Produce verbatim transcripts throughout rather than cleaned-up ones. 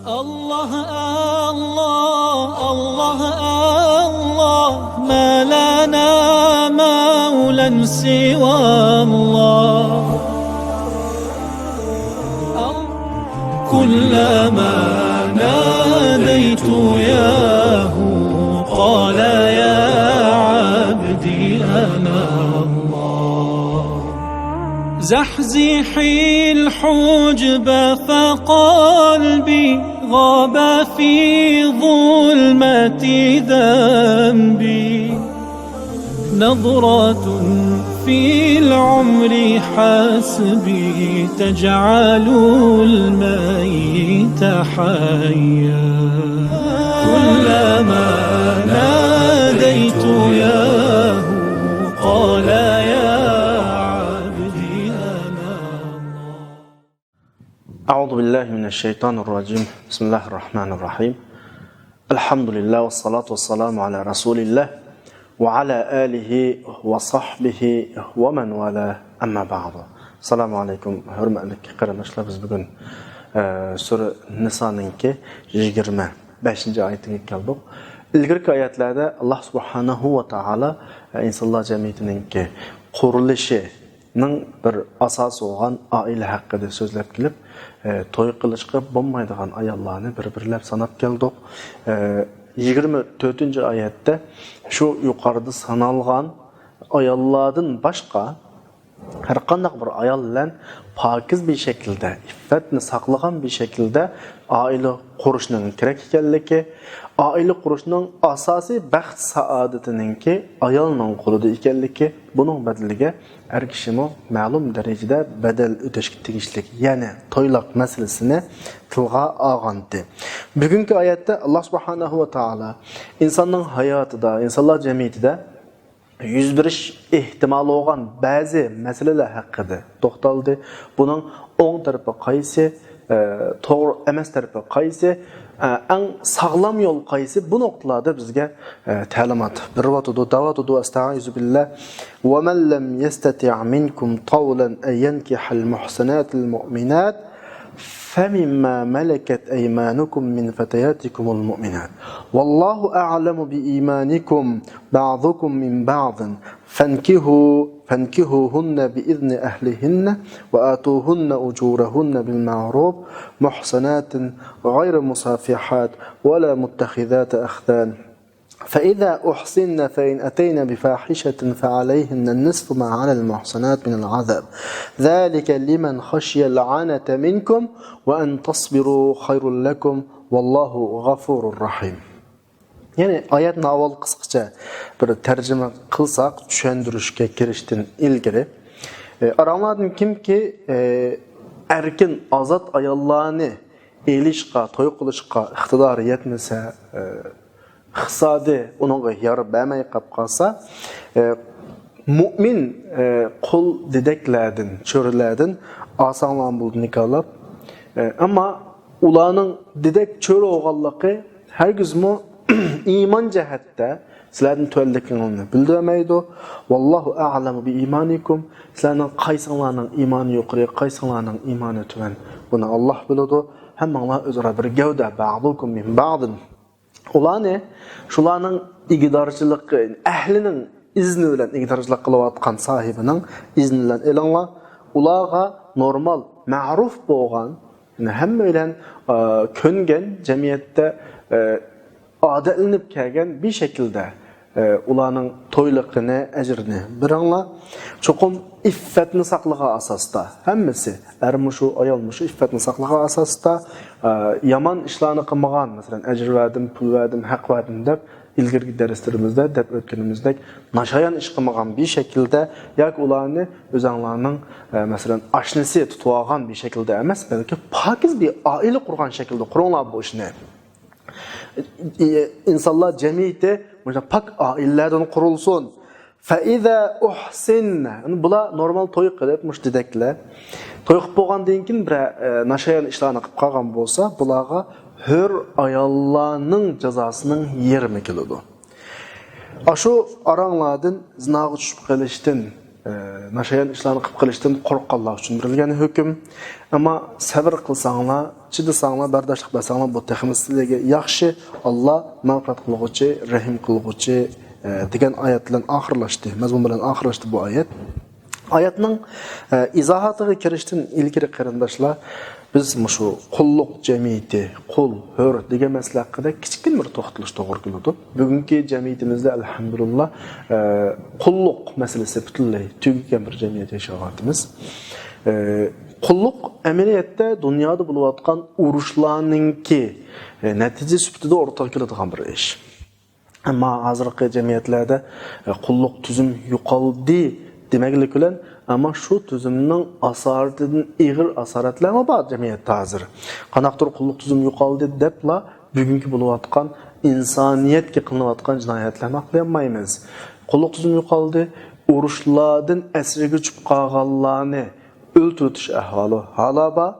الله، الله، الله، الله، ما لنا مولى سوى الله. كلما ناديت ياه قال يا عبدي أنا الله. زحزحي الحجب فقلبي غاب في ظلمة ذنبي. نظرة في العمر حسبي تجعل الميت حيا. كلما ناديت ياه قال يا عبدي أنا الله. أعوذ بالله من الشيطان الرجيم. بسم الله الرحمن الرحيم. الحمد لله والصلاة والسلام على رسول الله وعلى آله وصحبه ومن والاه. أما بعد. السلام عليكم، ھۆرمەتلىك قېرىنداشلار، بىز بۈگۈن، ئە، سۈرە نىسانىڭكى يىگىرمە بەشىنچى ئايىتىگە كەلدۇق. ئىلگىرىكى ئايەتلەردە ئاللا سۇبھانەھۇ ۋە تائالا، ئە، ئىنسانلار جەمئىيىتىنىڭكى قۇرۇلۇشى نىڭ بىر ئاساسى بولغان ئائىلە ھەققىدە سۆزلەپ كېلىپ، ئە، توي قىلىشقا بولمايدىغان ئاياللارنى بىر-بىرلەپ ساناپ كەلدۇق. ئە، يىگىرمە تۆتىنچى ئايەتتە شۇ يۇقىرىدا سانالغان ئاياللاردىن باشقا ھەرقانداق بىر ئايال بىلەن پاكىز بىر شەكىلدە، ئىففەتنى ساقلىغان بىر شەكىلدە ئائىلە قۇرۇشنىڭ كېرەك ئىكەنلىكى، ئائىلە قۇرۇشنىڭ ئاساسىي بەخت سائادىتىنىڭكى ئايالنىڭ قولىدا ئىكەنلىكى، بۇنىڭ بەدىلىگە ئەر كىشىمۇ مەلۇم دەرىجىدە بەدەل ئۆتەشكە تېگىشلىك، يەنى تويلاق مەسىلىسىنى تىلغا ئالغانتى. بۈگۈنكى ئايەتتە ئاللا سۇبھانەھۇ ۋە تائالا ئىنساننىڭ ھاياتىدا، ئىنسانلار جەمئىيىتىدە يۈز بېرىش ئېھتىمالى بولغان بەزى مەسىلىلەر ھەققىدە توختالدى. بۇنىڭ ئوڭ تەرىپى قايسى، ئە، توغرا ئەمەس تەرىپى قايسى، ئە، ئەڭ ساغلام يول قايسى، بۇ نۇقتىلاردا بىزگە، ئە، تەلىمات بېرىۋاتىدۇ، دەۋاتىدۇ. أستعيذ بالله. ومن لم يستطع منكم طولا أن ينكح المحصنات المؤمنات فمما ملكت أيمانكم من فتياتكم المؤمنات. والله أعلم بإيمانكم بعضكم من بعض. فانكحوا، فانكحوهن بإذن أهلهن وآتوهن أجورهن بالمعروف محصنات غير مسافحات ولا متخذات أخدان. فإذا أحصن فإن أتين بفاحشة فعليهن نصف ما على المحصنات من العذاب. ذلك لمن خشي العنة منكم وأن تصبروا خير لكم والله غفور رحيم. يەنى ئايەتنى ئاۋۋال قىسقىچە بىر تەرجىمە قىلساق، چۈشەندۈرۈشكە كىرىشتىن ئىلگىرى، ئە، ئاراڭلاردىن كىمكى، ئە، ئەركىن، ئازاد ئاياللارنى ئېلىشقا، توي قىلىشقا ئىقتىدارى يەتمىسە، ئە، ئىقتىسادى ئۇنىڭغا يار بەرمەي قاپ قالسا، ئە، مۇئمىن، ئە، قۇل دېدەكلەردىن، چۆرىلەردىن ئالساڭلارمۇ بولىدۇ نىكاھلاپ. ئە، ئەمما ئۇلارنىڭ دېدەك چۆرە بولغانلىقى ھەرگىزمۇ ئىمان جەھەتتە سىلەردىن تۆۋەنلىكىڭلارنى بىلدۈرمەيدۇ. والله أعلم بإيمانكم. سىلەرنىڭ قايسىڭلارنىڭ ئىمانى يۇقىرى، قايسىڭلارنىڭ ئىمانى تۆۋەن، بۇنى ئاللا بىلىدۇ. ھەممىڭلار ئۆزئارا بىر گەۋدە، بعضكم من بعض. ئۇلارنى، شۇلارنىڭ ئىگىدارچىلىقى، ئەھلىنىڭ ئىزنى بىلەن ئىگىدارچىلىق قىلىۋاتقان ساھىبىنىڭ ئىزنى بىلەن ئېلىڭلار. ئۇلارغا نورمال، مەرۇپ بولغان، يەنى ھەممە بىلەن، ئا، كۆنگەن، جەمئىيەتتە، ئا، ئادەتلىنىپ كەلگەن بىر شەكىلدە، ئا، ئۇلارنىڭ تويلۇقىنى، ئەجرىنى بېرىڭلار. چوقۇم ئىففەتنى ساقلىغان ئاساستا، ھەممىسى، ئەرمۇ شۇ، ئايالمۇ شۇ، ئىففەتنى ساقلىغان ئاساستا، ئا، يامان ئىشلارنى قىلمىغان، مەسىلەن، ئەجىر بەردىم، پۇل بەردىم، ھەق بەردىم دەپ، ئىلگىرىكى دەرسلىرىمىزدە، دەپ ئۆتكىنىمىزدەك، ناشايان ئىش قىلمىغان بىر شەكىلدە ياكى ئۇلارنى ئۆزەڭلارنىڭ، ئە، مەسىلەن، ئاشنىسى تۇتۇۋالغان بىر شەكىلدە ئەمەس، بەلكى پاكىز بىر ئائىلە قۇرغان شەكىلدە قۇرۇڭلار بۇ ئىشنى. ئى-، ئىنسانلار جەمئىيىتى مۇشۇنداق پاك ئائىلىلەردىن قۇرۇلسۇن. فإذا أحصن، يەنى بۇلار نورمال توي قىلىپ، مۇشۇ دېدەكلەر توي قىلىپ بولغاندىن كېيىن بىرەر، ئە، ناشايان ئىشلارنى قىلىپ قالغان بولسا، بۇلارغا ھۆر ئاياللارنىڭ جازاسىنىڭ يېرىمى كېلىدۇ. ئاشۇ ئاراڭلاردىن زىناغا چۈشۈپ قېلىشتىن ئە، ناشايان ئىشلارنى قىلىپ قېلىشتىن قورققانلار ئۈچۈن بېرىلگەن ھۆكۈم. ئەمما سەۋر قىلساڭلار، چىدىساڭلار، بەرداشلىق بەرسەڭلار، بۇ تېخىمۇ سىلەرگە ياخشى. ئاللا مەغپىرەت قىلغۇچى، رەھىم قىلغۇچى، ئە، دېگەن ئايەت بىلەن ئاخىرلاشتى. مەزمۇن بىلەن ئاخىرلاشتى بۇ ئايەت. ئايەتنىڭ، ئە، ئىزاھاتىغا كىرىشتىن ئىلگىرى، قېرىنداشلار، بىز مۇشۇ قۇللۇق جەمئىيىتى، قۇل، ھۆر دېگەن مەسىلە ھەققىدە كىچىككىنە بىر توختىلىش توغرا كېلىدۇ. بۈگۈنكى جەمئىيىتىمىزدە، ئەلھەمدۇلىللا، ئە، قۇللۇق مەسىلىسى پۈتۈنلەي تۈگىگەن بىر جەمئىيەتتە ياشاۋاتىمىز. ئە، قۇللۇق ئەمەلىيەتتە دۇنيادا بولۇۋاتقان ئۇرۇشلارنىڭكى، ئە، نەتىجە سۈپىتىدە ئورتىغا كېلىدىغان بىر ئىش. ئەمما ھازىرقى جەمئىيەتلەردە، ئە، قۇللۇق تۈزۈم يوقالدى دېمەكلىك بىلەن، ئەمما شۇ تۈزۈمنىڭ ئاسارىتىدىن ئېغىر ئاسارەتلەرمۇ بار جەمئىيەتتە ھازىر. قانداقتۇر قۇللۇق تۈزۈم يوقالدى دەپلا بۈگۈنكى بولۇۋاتقان ئىنسانىيەتكە قىلىنىۋاتقان جىنايەتلەرنى ئاقلىيالمايمىز. قۇللۇق تۈزۈم يوقالدى، ئۇرۇشلاردىن ئەسىرگە چۈشۈپ قالغانلارنى ئۆلتۈرۈۋېتىش ئەھۋالى ھالا بار.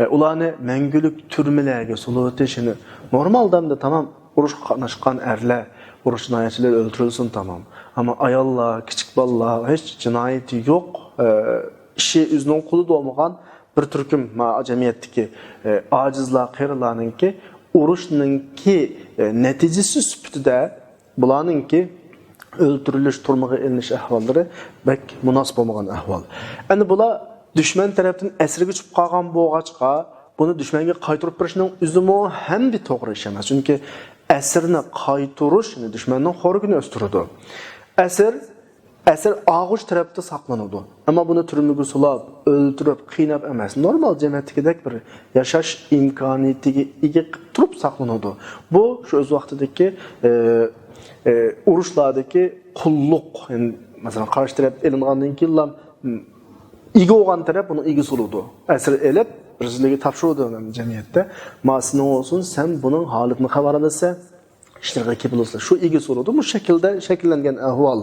ئە، ئۇلارنى مەڭگۈلۈك تۈرمىلەرگە سولىۋېتىش، يەنى نورمالدا ئەمدى تامام ئۇرۇشقا قاتناشقان ئەرلەر، ئۇرۇش جىنايەتچىلىرى ئۆلتۈرۈلسۇن، تامام. ئەمما ئاياللار، كىچىك بالىلار، ھېچ جىنايىتى يوق، ئە، ئىشى ئۆزىنىڭ قولىدا بولمىغان بىر تۈركۈم ما-، جەمئىيەتتىكى، ئە، ئاجىزلار، قېرىلارنىڭكى ئۇرۇشنىڭكى، ئە، نەتىجىسى سۈپىتىدە بۇلارنىڭكى ئۆلتۈرۈلۈش، تۈرمىگە ئېلىنىش ئەھۋاللىرى بەك مۇناسىپ بولمىغان ئەھۋال. ئەمدى بۇلار دۈشمەن تەرەپتىن ئەسىرگە چۈشۈپ قالغان بولغاچقا، بۇنى دۈشمەنگە قايتۇرۇپ بېرىشنىڭ ئۆزىمۇ ھەم بىر توغرا ئىش ئەمەس. چۈنكى ئەسىرنى قايتۇرۇش، يەنى دۈشمەننىڭ خورىكىنى ئۆستۈرىدۇ. ئەسىر، ئەسىر ئالغۇچى تەرەپتە ساقلىنىدۇ. ئەمما بۇنى تۈرمىگە سولاپ، ئۆلتۈرۈپ، قىيناپ ئەمەس، نورمال جەمئىيەتتىكىدەك بىر ياشاش ئىمكانىيىتىگە ئىگە قىلىپ تۇرۇپ ساقلىنىدۇ. بۇ شۇ ئۆز ۋاقتىدىكى، ئە، ئە، ئۇرۇشلاردىكى قۇللۇق، يەنى، مەسىلەن، قارشى تەرەپ ئېلىنغاندىن كېيىنلا، م، ئىگە بولغان تەرەپ بۇنىڭ ئىگىسى بولىدۇ. ئەسىر ئېلىپ، بىرسىلىگە تاپشۇرىدۇ جەمئىيەتتە. ما سېنىڭ بولسۇن، سەن بۇنىڭ ھالىتىنى خەۋەر ئالىسەن، ئىشلىرىغا كېپىل بولىسەن. شۇ ئىگىسى بولىدۇ. بۇ شەكىلدە شەكىللەنگەن ئەھۋال.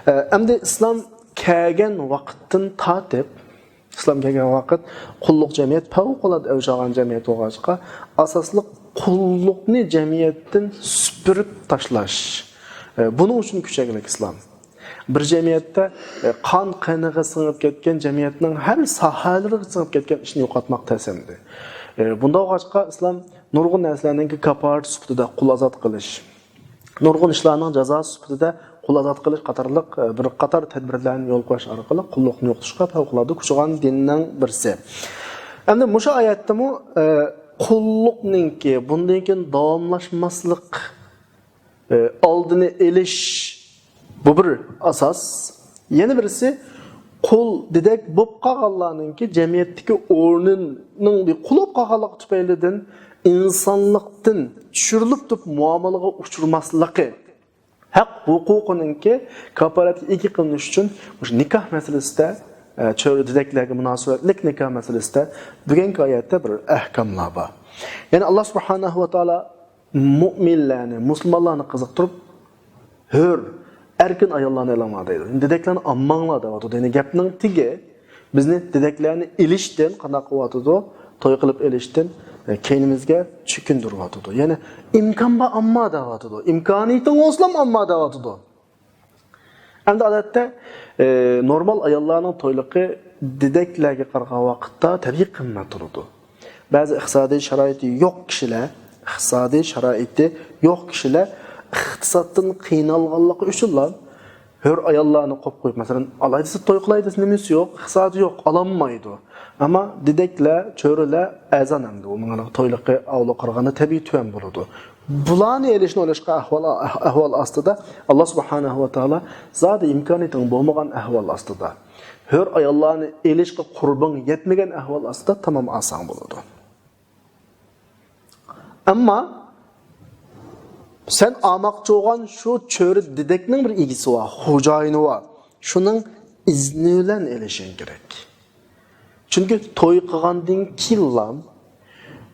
ئە، ئەمدى ئىسلام كەلگەن ۋاقىتتىن تارتىپ، ئىسلام كەلگەن ۋاقىت قۇللۇق جەمئىيەت پەۋقۇلئاددە ئەۋج ئالغان جەمئىيەت بولغاچقا، ئاساسلىق قۇللۇقنى جەمئىيەتتىن سۈپۈرۈپ تاشلاش. ئە، بۇنىڭ ئۈچۈن كۈچەيگىلىك ئىسلام. بىر جەمئىيەتتە، ئە، قان قېنىغا سىڭىپ كەتكەن، جەمئىيەتنىڭ ھەر ساھەلىرىگە سىڭىپ كەتكەن ئىشنى يوقاتماق تەس ئەمدى. ئە، بۇنداق بولغاچقا، ئىسلام نۇرغۇن نەرسىلەرنىڭكى كاپپارىتى سۈپىتىدە قۇل ئازاد قىلىش، نۇرغۇن ئىشلارنىڭ جازاسى سۈپىتىدە قۇل ئازاد قىلىش قاتارلىق، ئە، بىر قاتار تەدبىرلەرنى يولغا قويۇش ئارقىلىق قۇللۇقنى يوقىتىشقا پەۋقۇلئاددە كۈچ قىلغان دىننىڭ بىرسى. ئەمدى مۇشۇ ئايەتتىمۇ، ئە، قۇللۇقنىڭكى بۇندىن كېيىن داۋاملاشماسلىق، ئە، ئالدىنى ئېلىش، بۇ بىر ئاساس. يەنە بىرسى، قۇل دېدەك بولۇپ قالغانلارنىڭكى جەمئىيەتتىكى ئورنىنىڭ بىر قۇل بولۇپ قالغانلىقى تۈپەيلىدىن ئىنسانلىقتىن چۈشۈرۈلۈپ تۇرۇپ مۇئامىلىگە ئۇچرىماسلىقى، ھەق ھوقۇقىنىڭكى كاپالەتكە ئىگە قىلىنىش ئۈچۈن مۇشۇ نىكاھ مەسىلىسىدە، ئە، چۆرە دېدەكلەرگە مۇناسىۋەتلىك نىكاھ مەسىلىسىدە بۈگۈنكى ئايەتتە بىر ئەھكاملار بار. يەنى ئاللا سۇبھانەھۇ ۋە تائالا مۇئمىنلارنى، مۇسۇلمانلارنى قىزىقتۇرۇپ، ھۆر، ئەركىن ئاياللارنى ئېلىڭلار دەيدۇ. دېدەكلەرنى ئالماڭلار دەۋاتىدۇ. يەنى گەپنىڭ تېگى، بىزنى دېدەكلەرنى ئېلىشتىن قانداق قىلىۋاتىدۇ؟ توي قىلىپ ئېلىشتىن، ئە، كەينىمىزگە چېكىندۈرۈۋاتىدۇ. يەنى ئىمكان بار ئالما دەۋاتىدۇ. ئىمكانىيىتىڭ بولسىلا ئالما دەۋاتىدۇ. ئەمدى ئادەتتە، ئە، نورمال ئاياللارنىڭ تويلۇقى دېدەكلەرگە قارىغان ۋاقىتتا تەبىئىي قىممەت تۇرىدۇ. بەزى ئىقتىسادىي شارائىتى يوق كىشىلەر، ئىقتىسادىي شارائىتى يوق كىشىلەر ئىقتىسادتىن قىينالغانلىقى ئۈچۈنلا ھۆر ئاياللارنى قويۇپ قويۇپ، مەسىلەن، ئالاي دېسە توي قىلاي دېسە نېمىسى يوق، ئىقتىسادى يوق، ئالالمايدۇ. ئەمما دېدەكلەر، چۆرىلەر ئەرزان ئەمدى، ئۇنىڭ تويلۇقى ئاۋۇلغا قارىغاندا تەبىئىي تۆۋەن بولىدۇ. بۇلارنى ئېلىشنى ئويلاشقا ئەھۋال، ئەھۋال ئاستىدا، ئاللا سۇبھانەھۇ ۋە تائالا زادى ئىمكانىيىتىڭ بولمىغان ئەھۋال ئاستىدا، ھۆر ئاياللارنى ئېلىشقا قۇربىڭ يەتمىگەن ئەھۋال ئاستىدا تامام ئالساڭ بولىدۇ. ئەمما سەن ئالماقچى بولغان شۇ چۆرە دېدەكنىڭ بىر ئىگىسى بار، خوجايىنى بار. شۇنىڭ ئىزنى بىلەن ئېلىشىڭ كېرەك. چۈنكى توي قىلغاندىن كېيىنلا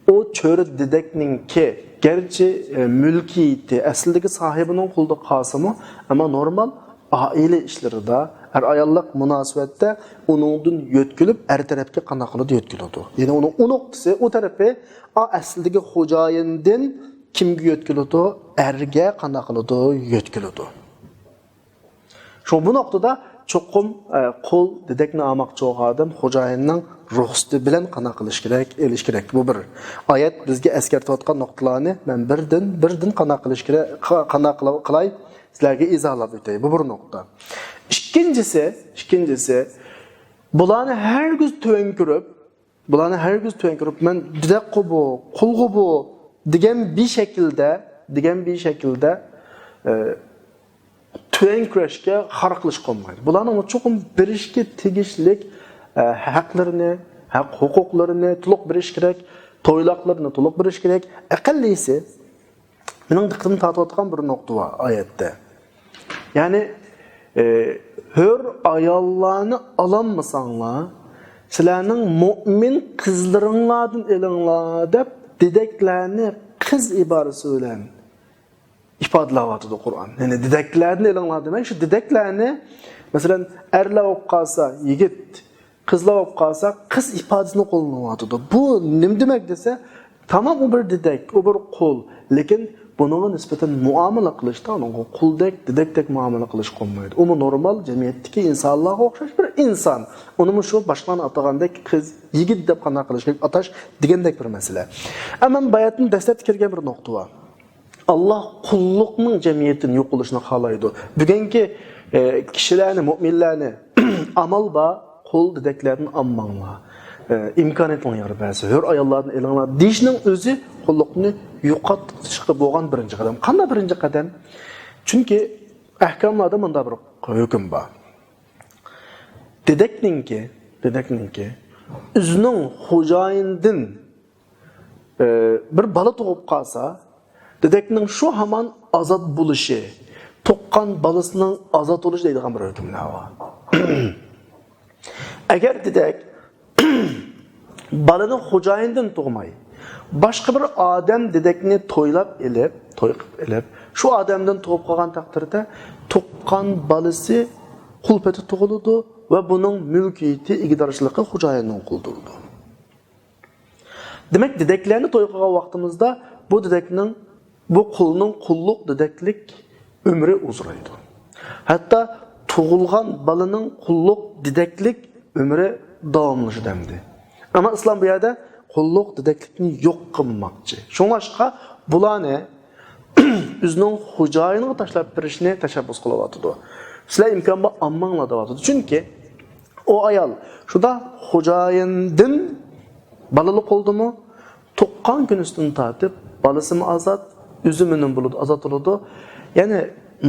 ئۇ چۆرە دېدەكنىڭكى، گەرچە، ئە، مۈلكىيىتى ئەسلىدىكى ساھىبىنىڭ قولىدا قالسىمۇ، ئەمما نورمال ئائىلە ئىشلىرىدا، ئەر-ئاياللىق مۇناسىۋەتتە ئۇنىڭدىن يۆتكىلىپ، ئەر تەرەپكە قانداق قىلىدۇ؟ يۆتكىلىدۇ. يەنى ئۇنىڭ ئۇ نۇقتىسى، ئۇ تەرىپى، ئا، ئەسلىدىكى خوجايىندىن كىمگە يۆتكىلىدۇ؟ ئەرگە قانداق قىلىدۇ؟ يۆتكىلىدۇ. شۇڭا بۇ نۇقتىدا چوقۇم، ئە، قۇل دېدەكنى ئالماقچى بولغان ئادەم خوجايىننىڭ رۇخسىتى بىلەن قانداق قىلىش كېرەك؟ ئېلىش كېرەك. بۇ بىر. ئايەت بىزگە ئەسكەرتىۋاتقان نۇقتىلارنى مەن بىردىن، بىردىن قانداق قىلىش كېرەك، قا-، قانداق قىلا-، قىلاي، سىلەرگە ئىزاھلاپ ئۆتەي. بۇ بىر نۇقتا. ئىككىنچىسى، ئىككىنچىسى، بۇلارنى ھەرگىز تۆۋەن كۆرۈپ، بۇلارنى ھەرگىز تۆۋەن كۆرۈپ، مەن دېدەكقۇ بۇ، قۇلغۇ بۇ دېگەن بىر شەكىلدە، دېگەن بىر شەكىلدە، ئە، تۆۋەن كۆرۈشكە خار قىلىشقا بولمايدۇ. بۇلارنىڭ چوقۇم بېرىشكە تېگىشلىك، ئە، ھەقلىرىنى، ھەق ھوقۇقلىرىنى تولۇق بېرىش كېرەك، تويلاقلىرىنى تولۇق بېرىش كېرەك. ئەقەللىسى مېنىڭ دىققىتىمنى تارتىۋاتقان بىر نۇقتا بار ئايەتتە. يەنى، ئى، ھۆر ئاياللارنى ئالالمىساڭلار، سىلەرنىڭ مۆمىن قىزلىرىڭلاردىن ئېلىڭلار دەپ، دېدەكلەرنى قىز ئىبارىسى بىلەن ئىپادىلەۋاتىدۇ قۇرئان. يەنى دېدەكلەردىن ئېلىڭلار دېمەك، شۇ دېدەكلەرنى، مەسىلەن، ئەرلەر بولۇپ قالسا يىگىت، قىزلار بولۇپ قالسا قىز ئىپادىسىنى قوللىنىۋاتىدۇ. بۇ نېمە دېمەك دېسە، تامام ئۇ بىر دېدەك، ئۇ بىر قۇل. لېكىن بۇنىڭغا نىسبەتەن مۇئامىلە قىلىشتا ئۇنىڭغا قۇلدەك، دېدەكتەك مۇئامىلە قىلىشقا بولمايدۇ. ئۇمۇ نورمال جەمئىيەتتىكى ئىنسانلارغا ئوخشاش بىر ئىنسان. ئۇنىمۇ شۇ باشقىلارنى ئاتىغاندەك قىز، يىگىت دەپ قانداق قىلىش كېرەك، ئاتاش دېگەندەك بىر مەسىلە. ئەمما باياتىن دەسلەپتە كىرگەن بىر نۇقتا بار. ئاللاھ قۇللۇقنىڭ جەمئىيەتتىن يوقىلىشىنى خالايدۇ. بۈگۈنكى، ئە، كىشىلەرنى، مۆمىنلەرنى ئامال بار، قۇل دېدەكلەردىن ئالماڭلار. ئە، ئىمكانىيىتىڭلار يار بەرسە، ھۆر ئاياللاردىن ئېلىڭلار دېيىشنىڭ ئۆزى قۇللۇقنى يوقاتىشقا بولغان بىرىنچى قەدەم. قانداق بىرىنچى قەدەم؟ چۈنكى ئەھكاملاردا مۇنداق بىر ھۆكۈم بار. دېدەكنىڭكى، دېدەكنىڭكى ئۆزىنىڭ خوجايىنىدىن، ئە، بىر بالا تۇغۇپ قالسا، دېدەكنىڭ شۇ ھامان ئازاد بولۇشى، تۇغقان بالىسىنىڭ ئازاد بولۇشى دەيدىغان بىر ھۆكۈملەر بار. ئەگەر دېدەك بالىنى خوجايىنىدىن تۇغماي، باشقا بىر ئادەم دېدەكنى تويلاپ ئېلىپ، توي قىلىپ ئېلىپ، شۇ ئادەمدىن تۇغۇپ قالغان تەقدىردە، تۇغقان بالىسى قۇل پېتى تۇغۇلىدۇ ۋە بۇنىڭ مۈلكىيىتى، ئىگىدارچىلىقى خوجايىننىڭ قولىدا بولىدۇ. دېمەك، دېدەكلەرنى توي قىلغان ۋاقتىمىزدا بۇ دېدەكنىڭ، بۇ قۇلنىڭ قۇللۇق دېدەكلىك ئۆمرى ئۇزىرايدۇ. ھەتتا تۇغۇلغان بالىنىڭ قۇللۇق دېدەكلىك ئۆمرى داۋاملىشىدۇ ئەمدى. ئەمما ئىسلام بۇ يەردە قۇللۇق دېدەكلىكنى يوق قىلماقچى. شۇڭلاشقا بۇلارنى ئۆزىنىڭ خوجايىنىغا تاشلاپ بېرىشنى تەشەببۇس قىلىۋاتىدۇ. سىلەر ئىمكان بار ئالماڭلار دەۋاتىدۇ. چۈنكى ئۇ ئايال شۇدا خوجايىندىن بالىلىق بولدىمۇ، تۇغقان كۈنىسىدىن تارتىپ بالىسىمۇ ئازاد، ئۆزى مېنىڭ بولىدۇ، ئازاد بولىدۇ. يەنى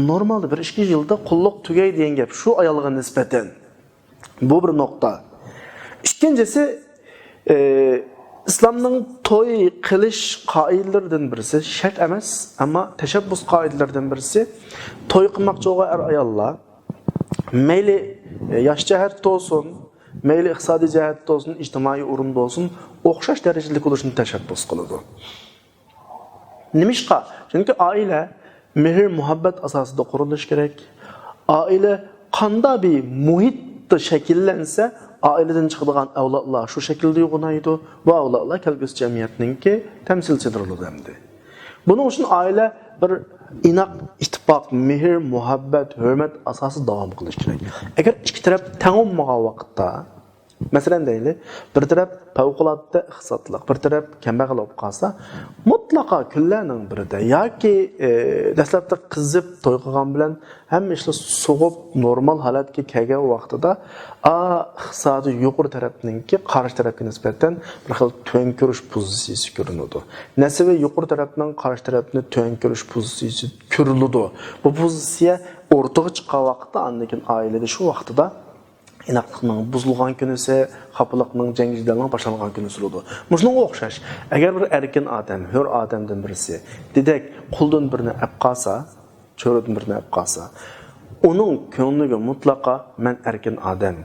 نورمالدا بىر ئىككى يىلدا قۇللۇق تۈگەي دېگەن گەپ شۇ ئايالغا نىسبەتەن. بۇ بىر نۇقتا. ئىككىنچىسى، ئى، ئىسلامنىڭ توي قىلىش قائىدىلىرىدىن بىرسى، شەرت ئەمەس، ئەمما تەشەببۇس قائىدىلىرىدىن بىرسى، توي قىلماقچى بولغان ئەر-ئاياللار مەيلى ياش جەھەتتە بولسۇن، مەيلى ئىقتىسادىي جەھەتتە بولسۇن، ئىجتىمائىي ئورۇندا بولسۇن، ئوخشاش دەرىجىلىك بولۇشنى تەشەببۇس قىلىدۇ. نېمىشقا؟ چۈنكى ئائىلە مېھىر-مۇھەببەت ئاساسىدا قۇرۇلۇشى كېرەك. ئائىلە قانداق بىر مۇھىتتا شەكىللەنسە، ئائىلىدىن چىقىدىغان ئەۋلادلار شۇ شەكىلدە ئۇيغۇنايدۇ. بۇ ئەۋلادلار كەلگۈسى جەمئىيەتنىڭكى تەمسىلچىلىرى بولىدۇ ئەمدى. بۇنىڭ ئۈچۈن ئائىلە بىر ئىناق، ئىتتىپاق، مېھىر، مۇھەببەت، ھۆرمەت ئاساسىدا داۋام قىلىشى كېرەك. ئەگەر ئىككى تەرەپ تەڭ بولمىغان ۋاقىتتا، مەسىلەن دەيلى، بىر تەرەپ پەۋقۇلئاددە ئىقتىسادلىق، بىر تەرەپ كەمبەغەل بولۇپ قالسا، مۇتلەقا كۈنلەرنىڭ بىرىدە ياكى، ئى، دەسلەپتە قىزىپ توي قىلغان بىلەن ھەممە ئىشلار سوغۇپ، نورمال ھالەتكە كەلگەن ۋاقتىدا، ئا، ئىقتىسادى يۇقىرى تەرەپنىڭكى قارشى تەرەپكە نىسبەتەن بىر خىل تۆۋەن كۆرۈش پوزىتسىيىسى كۆرۈنىدۇ. نەسىۋى يۇقىرى تەرەپنىڭ قارشى تەرەپنى تۆۋەن كۆرۈش پوزىتسىيىسى كۆرۈلىدۇ. بۇ پوزىتسىيە ئوتتۇرىغا چىققان ۋاقىتتا، ئاندىن كېيىن ئائىلىدە شۇ ۋاقتىدا ئىناقلىقنىڭ بۇزۇلغان كۈنىسى، خاپىلىقنىڭ، جەڭ-جېدەلنىڭ باشلانغان كۈنىسى بولىدۇ. مۇشۇنىڭغا ئوخشاش، ئەگەر بىر ئەركىن ئادەم، ھۆر ئادەمدىن بىرسى، دېدەك، قۇلدىن بىرنى ئەپ قالسا، چۆرىدىن بىرنى ئەپ قالسا، ئۇنىڭ كۆڭلىگە مۇتلەقا مەن ئەركىن ئادەم،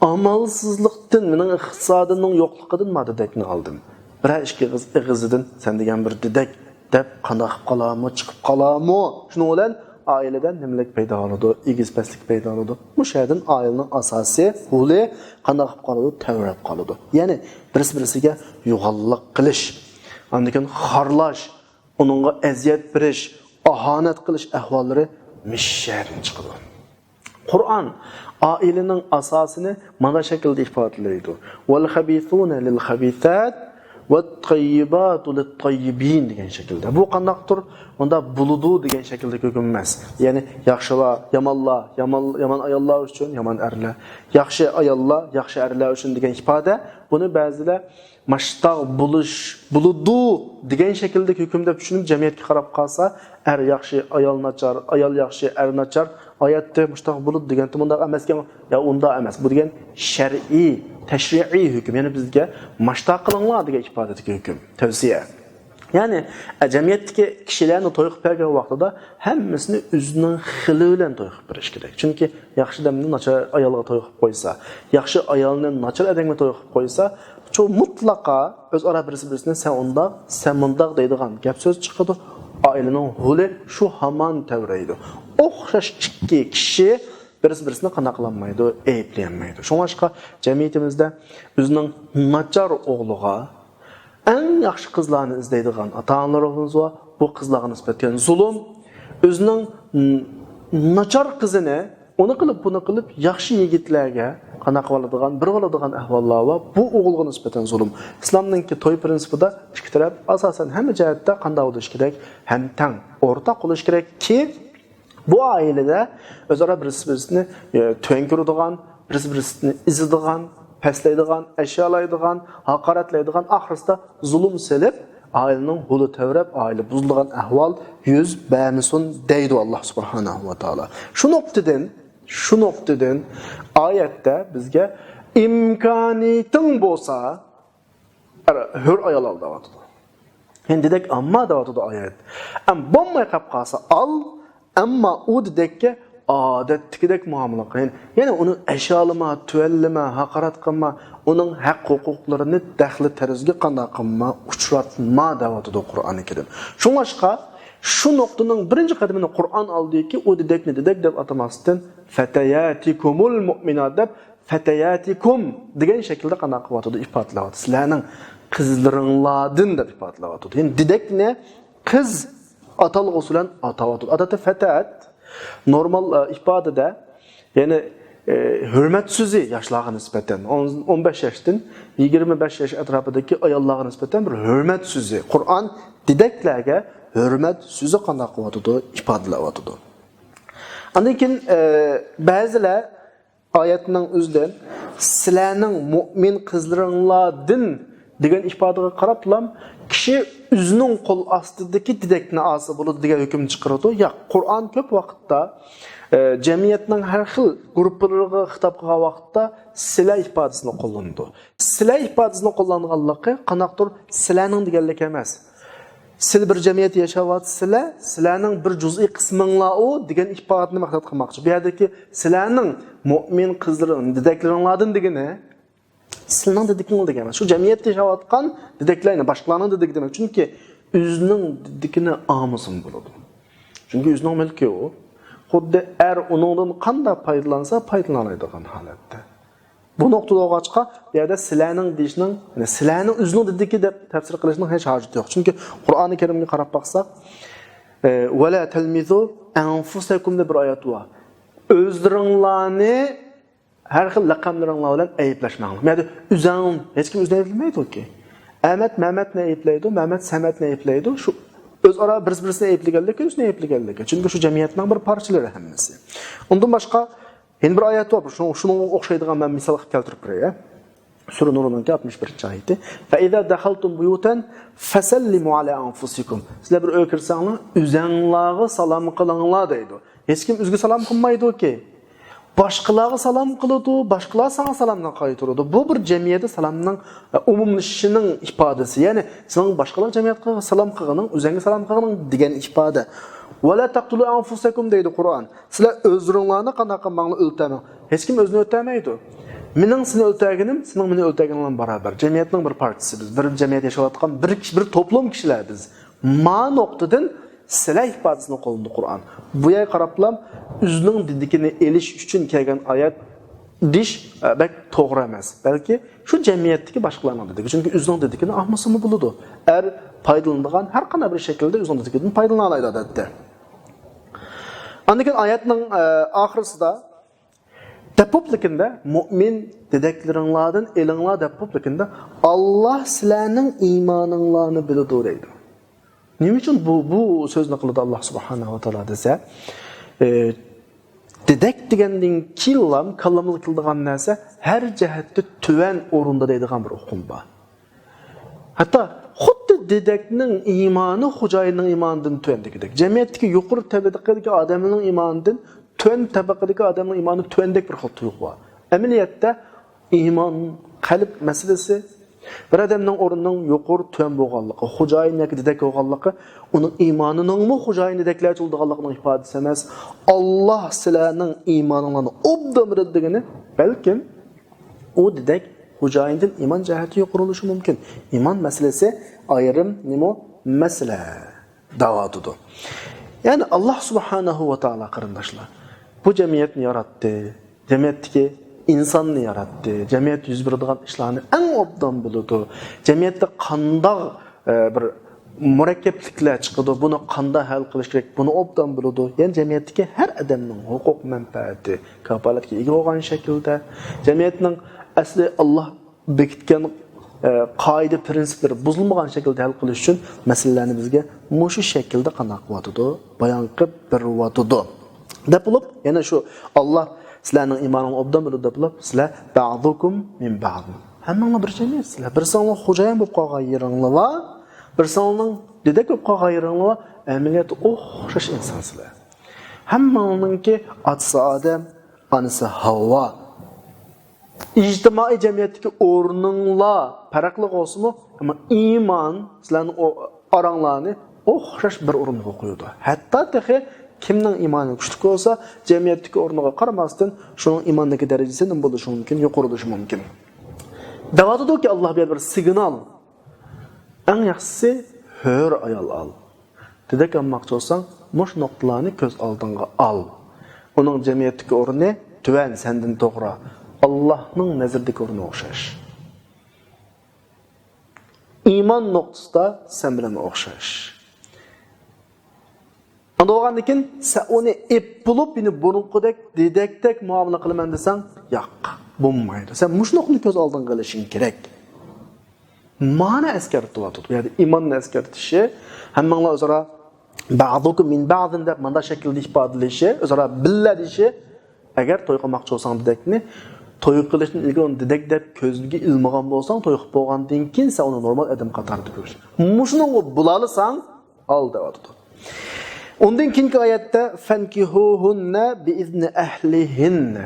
ئامالسىزلىقتىن، مېنىڭ ئىقتىسادىمنىڭ يوقلۇقىدىن ما دېدەكنى ئالدىم. بىرەر ئىككى ئېغىز ئېغىزىدىن سەن دېگەن بىر دېدەك دەپ قانداق قىلىپ قالارمۇ، چىقىپ قالارمۇ؟ شۇنىڭ بىلەن ئائىلىدە نېمىلىك پەيدا بولىدۇ؟ ئېگىز-پەسلىك پەيدا بولىدۇ. مۇشۇ يەردىن ئائىلىنىڭ ئاساسىي رولى قانداق قىلىپ قالىدۇ؟ تەۋرەپ قالىدۇ. يەنى بىرسى-بىرسىگە يوغانلىق قىلىش، ئاندىن كېيىن خارلاش، ئۇنىڭغا ئەزىيەت بېرىش، ئاھانەت قىلىش ئەھۋاللىرى مۇشۇ يەردىن چىقىدۇ. قۇرئان ئائىلىنىڭ ئاساسىنى مانا شەكىلدە ئىپادىلەيدۇ. «والخبيثون للخبيثات والطيبات للطيبين» دېگەن شەكىلدە. بۇ قانداقتۇر؟ ئۇندا «بولىدۇ» دېگەن شەكىلدىكى ھۆكۈم ئەمەس. يەنى ياخشىلار، يامانلار، يامان، يامان ئاياللار ئۈچۈن يامان ئەرلەر، ياخشى ئاياللار، ياخشى ئەرلەر ئۈچۈن دېگەن ئىپادە. بۇنى بەزىلەر ماشتاق بولۇش، بولىدۇ دېگەن شەكىلدىكى ھۆكۈم دەپ چۈشىنىپ، جەمئىيەتكە قاراپ قالسا، ئەر ياخشى، ئايال ناچار، ئايال ياخشى، ئەر ناچار، ئايەتتە مۇشتاق بولىدۇ دېگەنتى مۇنداق ئەمەسكەن. يا ئۇنداق ئەمەس. بۇ دېگەن شەرئىي، تەشرىئىي ھۆكۈم. يەنى بىزگە ماشتاق قىلىڭلار دېگەن ئىپادىدىكى ھۆكۈم، تەۋسىيە. يەنى، ئە، جەمئىيەتتىكى كىشىلەرنى توي قىلىپ بەرگەن ۋاقتىدا ھەممىسىنى ئۆزىنىڭ خىلى بىلەن توي قىلىپ بېرىش كېرەك. چۈنكى ياخشى ئادەمنى ناچار ئايالغا توي قىلىپ قويسا، ياخشى ئايالنى ناچار ئادەمگە توي قىلىپ قويسا، شۇ مۇتلەقا ئۆزئارا بىرسى-بىرسىنى «سەن ئۇنداق، سەن مۇنداق» دەيدىغان گەپ-سۆز چىقىدۇ. ئائىلىنىڭ ھولى شۇ ھامان تەۋرەيدۇ. ئوخشاش ئىككى كىشى بىرسى-بىرسىنى قانداق قىلالمايدۇ، ئەيىبلىيەلمەيدۇ. شۇڭلاشقا جەمئىيىتىمىزدە ئۆزىنىڭ ناچار ئوغلىغا ئەڭ ياخشى قىزلارنى ئىزدەيدىغان ئاتا-ئانىلىرىمىز بار. بۇ قىزلارغا نىسبەتەن زۇلۇم. ئۆزىنىڭ ن-، ناچار قىزىنى ئۇنى قىلىپ، بۇنى قىلىپ، ياخشى يىگىتلەرگە قانداق قىلىدىغان، بېرىۋالىدىغان ئەھۋاللار بار. بۇ ئوغۇلغا نىسبەتەن زۇلۇم. ئىسلامنىڭكى توي پىرىنسىپىدا ئىككى تەرەپ ئاساسەن ھەممە جەھەتتە قانداق بولۇشى كېرەك؟ ھەمتەڭ، ئورتاق بولۇشى كېرەككى، بۇ ئائىلىدە ئۆزئارا بىرسى-بىرسىنى، ئە، تۆۋەن كۆرىدىغان، بىرسى-بىرسىنى ئېزىدىغان، پەسلەيدىغان، ئەشيالايدىغان، ھاقارەتلەيدىغان، ئاخىرسىدا زۇلۇم سېلىپ، ئائىلىنىڭ ھولى تەۋرەپ، ئائىلە بۇزۇلىدىغان ئەھۋال يۈز بەرمىسۇن دەيدۇ ئاللا سۇبھانەھۇ ۋە تائالا. شۇ نۇقتىدىن، شۇ نۇقتىدىن ئايەتتە بىزگە «ئىمكانىيىتىڭ بولسا، ھۆر ئايال ئال» دەۋاتىدۇ. يەنى دېدەك ئالما دەۋاتىدۇ ئايەت. ئەم بولماي قاپ قالسا ئال، ئەمما ئۇ دېدەككە ئادەتتىكىدەك مۇئامىلە قىل. يەنى ئۇنى ئەشيالىما، تۆۋەنلىمە، ھاقارەت قىلما، ئۇنىڭ ھەق ھوقۇقلىرىنى دەخلى تەرۇزگە قانداق قىلما، ئۇچراتما دەۋاتىدۇ قۇرئانى كەرىم. شۇڭلاشقا شۇ نۇقتىنىڭ بىرىنچى قەدىمىنى قۇرئان ئالدىكى ئۇ دېدەكنى دېدەك دەپ ئاتىماستىن، «فەتەياتىكۇمۇل مۇئمىنات» دەپ، «فەتەياتىكۇم» دېگەن شەكىلدە قانداق قىلىۋاتىدۇ، ئىپادىلەۋاتىدۇ. «سىلەرنىڭ قىزلىرىڭلاردىن» دەپ ئىپادىلەۋاتىدۇ. يەنى دېدەكنى قىز ئاتالغۇسى بىلەن ئاتاۋاتىدۇ. ئادەتتە فەتەت نورمال، ئە، ئىپادىدە، يەنى، ئە، ھۆرمەت سۆزى ياشلارغا نىسبەتەن، ئون، ئون بەش ياشتىن يىگىرمە بەش ياش ئەتراپىدىكى ئاياللارغا نىسبەتەن بىر ھۆرمەت سۆزى. قۇرئان دېدەكلەرگە ھۆرمەت سۆزى قانداق قىلىۋاتىدۇ، ئىپادىلەۋاتىدۇ. ئاندىن كېيىن، ئە، بەزىلەر ئايەتنىڭ ئۆزىدىن «سىلەرنىڭ مۇئمىن قىزلىرىڭلاردىن» دېگەن ئىپادىگە قاراپلا كىشى ئۆزىنىڭ قول ئاستىدىكى دېدەكنى ئالسا بولىدۇ دېگەن ھۆكۈم چىقىرىدۇ. ياق، قۇرئان كۆپ ۋاقىتتا، ئە، جەمئىيەتنىڭ ھەر خىل گۇرۇپپىلىرىغا خىتاب قىلغان ۋاقىتتا «سىلە» ئىپادىسىنى قوللىنىدۇ. «سىلە» ئىپادىسىنى قوللانغانلىقى قانداقتۇر «سىلەرنىڭ» دېگەنلىك ئەمەس. سىلە بىر جەمئىيەتتە ياشاۋاتىسىلەر، سىلەرنىڭ بىر جۈزئىي قىسمىڭلار ئۇ دېگەن ئىپادىنى مەقسەت قىلماقچى. بۇ يەردىكى «سىلەرنىڭ مۇئمىن قىزلىرىڭ، دېدەكلىرىڭلاردىن» دېگىنى سىلىنىڭ دېدىكىڭلار دېگەن ئەمەس. شۇ جەمئىيەتتە ياشاۋاتقان دېدەكلەرنى، باشقىلارنىڭ دېدىكى دېمەك. چۈنكى ئۆزىنىڭ دېدىكىنى ئالمىسىمۇ بولىدۇ. چۈنكى ئۆزىنىڭ مۈلكى ئۇ. خۇددى ئەر ئۇنىڭدىن قانداق پايدىلانسا پايدىلىنالايدىغان ھالەتتە. بۇ نۇقتىدا بولغاچقا، بۇ يەردە «سىلەرنىڭ» دېيىشنىڭ، يەنى «سىلەرنىڭ ئۆزىنىڭ دېدىكى» دەپ تەپسىر قىلىشنىڭ ھېچ ھاجىتى يوق. چۈنكى قۇرئانى كەرىمگە قاراپ باقساق، ئە، «ۋەلا تەلمىزۇ ئەنفۇسەكۇم» دەپ بىر ئايەت بار. «ئۆزلىرىڭلارنى ھەر خىل لەقەملىرىڭلار بىلەن ئەيىبلەشمەڭلار.» بۇ يەردە «ئۆزەڭ»، ھېچكىم ئۆزىنى ئەيىبلىمەيدۇكى. ئەمەت مەمەتنى ئەيىبلەيدۇ، مەمەت سەمەتنى ئەيىبلەيدۇ. شۇ ئۆزئارا بىرسى-بىرسىنى ئەيىبلىگەنلىكى، ئۆزىنى ئەيىبلىگەنلىكى. چۈنكى شۇ جەمئىيەتنىڭ بىر پارچىلىرى ھەممىسى. ئۇندىن باشقا يەنە بىر ئايەت بار، شۇنىڭ، شۇنىڭغا ئوخشايدىغان مەن مىسال قىلىپ كەلتۈرۈپ بېرەي. سۈرە نۇرنىڭكى ئاتمىش بىرىنچى ئايىتى. «فەئىزا دەخەلتۇم بۇيۇتەن فەسەللىمۇ ئەلا ئەنفۇسىكۇم.» سىلەر بىر ئۆيگە كىرسەڭلار، ئۆزەڭلارغا سالام قىلىڭلار دەيدۇ. ھېچكىم ئۆزىگە سالام قىلمايدۇكى. باشقىلارغا سالام قىلىدۇ، باشقىلار ساڭا سالامنى قايتۇرىدۇ. بۇ بىر جەمئىيەتتە سالامنىڭ، ئە، ئومۇملىشىشىنىڭ ئىپادىسى. يەنى سېنىڭ باشقىلار جەمئىيەتكە سالام قىلغىنىڭ، ئۆزەڭگە سالام قىلغىنىڭ دېگەن ئىپادە. «ۋەلا تەقتۇلۇ ئەنفۇسەكۇم» دەيدۇ قۇرئان. سىلەر ئۆزلىرىڭلارنى قانداق قىلماڭلار، ئۆلتۈرمەڭ. ھېچكىم ئۆزىنى ئۆلتۈرمەيدۇ. مېنىڭ سېنى ئۆلتۈرگىنىم سېنىڭ مېنى ئۆلتۈرگىنىڭ بىلەن باراۋەر. جەمئىيەتنىڭ بىر پارچىسى بىز. بىر جەمئىيەتتە ياشاۋاتقان بىر كىشى، بىر توپلۇم كىشىلەر بىز. ما نۇقتىدىن «سىلە» ئىپادىسىنى قوللىنىدۇ قۇرئان. بۇ يەرگە قاراپلا ئۆزىنىڭ دېدىكىنى ئېلىش ئۈچۈن كەلگەن ئايەت دېيىش، ئە، بەك توغرا ئەمەس. بەلكى شۇ جەمئىيەتتىكى باشقىلارنىڭ دېدىكى. چۈنكى ئۆزىنىڭ دېدىكىنى ئالمىسىمۇ بولىدۇ. ئەر پايدىلىنىدىغان ھەر قانداق بىر شەكىلدە ئۆزىنىڭ دېدىكىدىن پايدىلىنالايدۇ ئادەتتە. ئاندىن كېيىن ئايەتنىڭ، ئە، ئاخىرسىدا دەپ بوپلىكىندە، مۇئمىن دېدەكلىرىڭلاردىن ئېلىڭلار دەپ بوپلىكىندە، ئاللا سىلەرنىڭ ئىمانىڭلارنى بىلىدۇ دەيدۇ. نېمە ئۈچۈن بۇ، بۇ سۆزنى قىلىدۇ ئاللا سۇبھانەھۇ ۋە تائالا دېسە، ئى، دېدەك دېگەندىن كېيىنلا كاللامىزغا كېلىدىغان نەرسە ھەر جەھەتتە تۆۋەن ئورۇندا دەيدىغان بىر ئۇقۇم بار. ھەتتا خۇددى دېدەكنىڭ ئىمانى خوجايىننىڭ ئىمانىدىن تۆۋەندىكىدەك، جەمئىيەتتىكى يۇقىرى تەبەقىدىكى ئادەمنىڭ ئىمانىدىن تۆۋەن تەبەقىدىكى ئادەمنىڭ ئىمانى تۆۋەندەك بىر خىل تۇيغۇ بار. ئەمەلىيەتتە ئىمان، قەلب مەسىلىسى، بىر ئادەمنىڭ ئورنىنىڭ يۇقىرى تۆۋەن بولغانلىقى، خوجايىن ياكى دېدەك بولغانلىقى، ئۇنىڭ ئىمانىنىڭمۇ خوجايىن دېدەكلەرچە بولىدىغانلىقىنىڭ ئىپادىسى ئەمەس. ئاللا سىلەرنىڭ ئىمانىڭلارنى ئوبدان بىلىدۇ دېگىنى، بەلكىم ئۇ دېدەك خوجايىندىن ئىمان جەھەتتە يۇقىرى بولۇشى مۇمكىن. ئىمان مەسىلىسى ئايرىم نېمە مەسىلە دەۋاتىدۇ. يەنى ئاللا سۇبھانەھۇ ۋە تائالا، قېرىنداشلار، بۇ جەمئىيەتنى ياراتتى، جەمئىيەتتىكى ئىنساننى ياراتتى، جەمئىيەتتە يۈز بېرىدىغان ئىشلارنى ئەڭ ئوبدان بىلىدۇ، جەمئىيەتتە قانداق، ئە، بىر مۇرەككەپلىكلەر چىقىدۇ، بۇنى قانداق ھەل قىلىش كېرەك، بۇنى ئوبدان بىلىدۇ. يەنى جەمئىيەتتىكى ھەر ئادەمنىڭ ھوقۇق مەنپەئەتى كاپالەتكە ئىگە بولغان شەكىلدە، جەمئىيەتنىڭ ئەسلى ئاللا بېكىتكەن، ئە، قائىدە پىرىنسىپلىرى بۇزۇلمىغان شەكىلدە ھەل قىلىش ئۈچۈن مەسىلىلەرنى بىزگە مۇشۇ شەكىلدە قانداق قىلىۋاتىدۇ، بايان قىلىپ بېرىۋاتىدۇ. دەپ بولۇپ، يەنە شۇ، «ئاللا سىلەرنىڭ ئىمانىڭلارنى ئوبدان بىلىدۇ» دەپ بولۇپ، سىلەر «بەزۇكۇم مىن بەز»، ھەممىڭلار بىر جەمئىيەتسىلەر. بىرسىڭلار خوجايىن بولۇپ قالغان يېرىڭلار بار، بىرسىڭلارنىڭ دېدەك بولۇپ قالغان يېرىڭلار بار، ئەمەلىيەتتە ئوخشاش ئىنسانسىلەر. ھەممىڭلارنىڭكى ئاتىسى ئادەم، ئانىسى ھاۋا. ئىجتىمائىي جەمئىيەتتىكى ئورنۇڭلار پەرقلىق بولسىمۇ، ئەمما ئىمان سىلەرنىڭ ئو-، ئاراڭلارنى ئوخشاش بىر ئورۇنغا قويىدۇ. ھەتتا تېخى كىمنىڭ ئىمانى كۈچلۈك بولسا، جەمئىيەتتىكى ئورنىغا قارىماستىن، شۇنىڭ ئىماندىكى دەرىجىسى نېمە بولۇشى مۇمكىن، يۇقىرى بولۇشى مۇمكىن. دەۋاتىدۇكى، ئاللا بۇ يەردە بىر سىگنال. ئەڭ ياخشىسى، ھۆر ئايال ئال. دېدەك ئالماقچى بولساڭ، مۇشۇ نۇقتىلارنى كۆز ئالدىڭغا ئال. ئۇنىڭ جەمئىيەتتىكى ئورنى تۆۋەن، سەندىن توغرا. ئاللانىڭ نەزىرىدىكى ئورنى ئوخشاش. ئىمان نۇقتىسىدا سەن بىلەن ئوخشاش. ئاندىن بولغاندىن كېيىن، سەن ئۇنى ئېپ بولۇپ، يەنە بۇرۇنقىدەك، دېدەكتەك مۇئامىلە قىلىمەن دېسەڭ، ياق، بولمايدۇ. سەن مۇشۇ نۇقتىنى كۆز ئالدىڭغا ئېلىشىڭ كېرەك. مانا ئەسكەرتىۋاتىدۇ. بۇ يەردە ئىماننى ئەسكەرتىشى، ھەممىڭلار ئۆزئارا «بەزۇكۇم مىن بەزىن» دەپ مانداق شەكىلدە ئىپادىلىشى، ئۆزئارا بىللە دېيىشى. ئەگەر توي قىلماقچى بولساڭ دېدەكنى، توي قىلىشتىن ئىلگىرى ئۇنى دېدەك دەپ كۆزگە ئىلمىغان بولساڭ، توي قىلىپ بولغاندىن كېيىن سەن ئۇنى نورمال ئادەم قاتارىدا كۆرىسەن. مۇشۇنىڭغا بولالىساڭ، ئال دەۋاتىدۇ. ئۇندىن كېيىنكى ئايەتتە، «فەنكىھۇھۇننە بىئىزنى ئەھلىھىننە».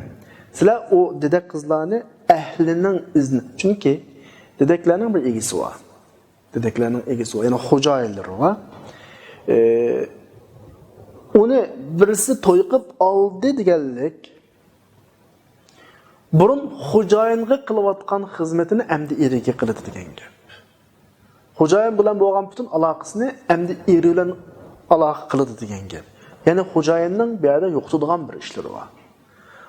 سىلەر ئۇ دېدەك قىزلارنى ئەھلىنىڭ ئىزنى، چۈنكى دېدەكلەرنىڭ بىر ئىگىسى بار. دېدەكلەرنىڭ ئىگىسى بار، يەنى خوجايىنلىرى بار. ئى، ئۇنى بىرسى توي قىلىپ ئالدى دېگەنلىك، بۇرۇن خوجايىنغا قىلىۋاتقان خىزمىتىنى ئەمدى ئېرىگە قىلىدۇ دېگەن گەپ. خوجايىن بىلەن بولغان پۈتۈن ئالاقىسىنى ئەمدى ئېرى بىلەن ئالاقە قىلىدۇ دېگەن گەپ. يەنى خوجايىننىڭ بۇ يەردە يوقىتىدىغان بىر ئىشلىرى بار.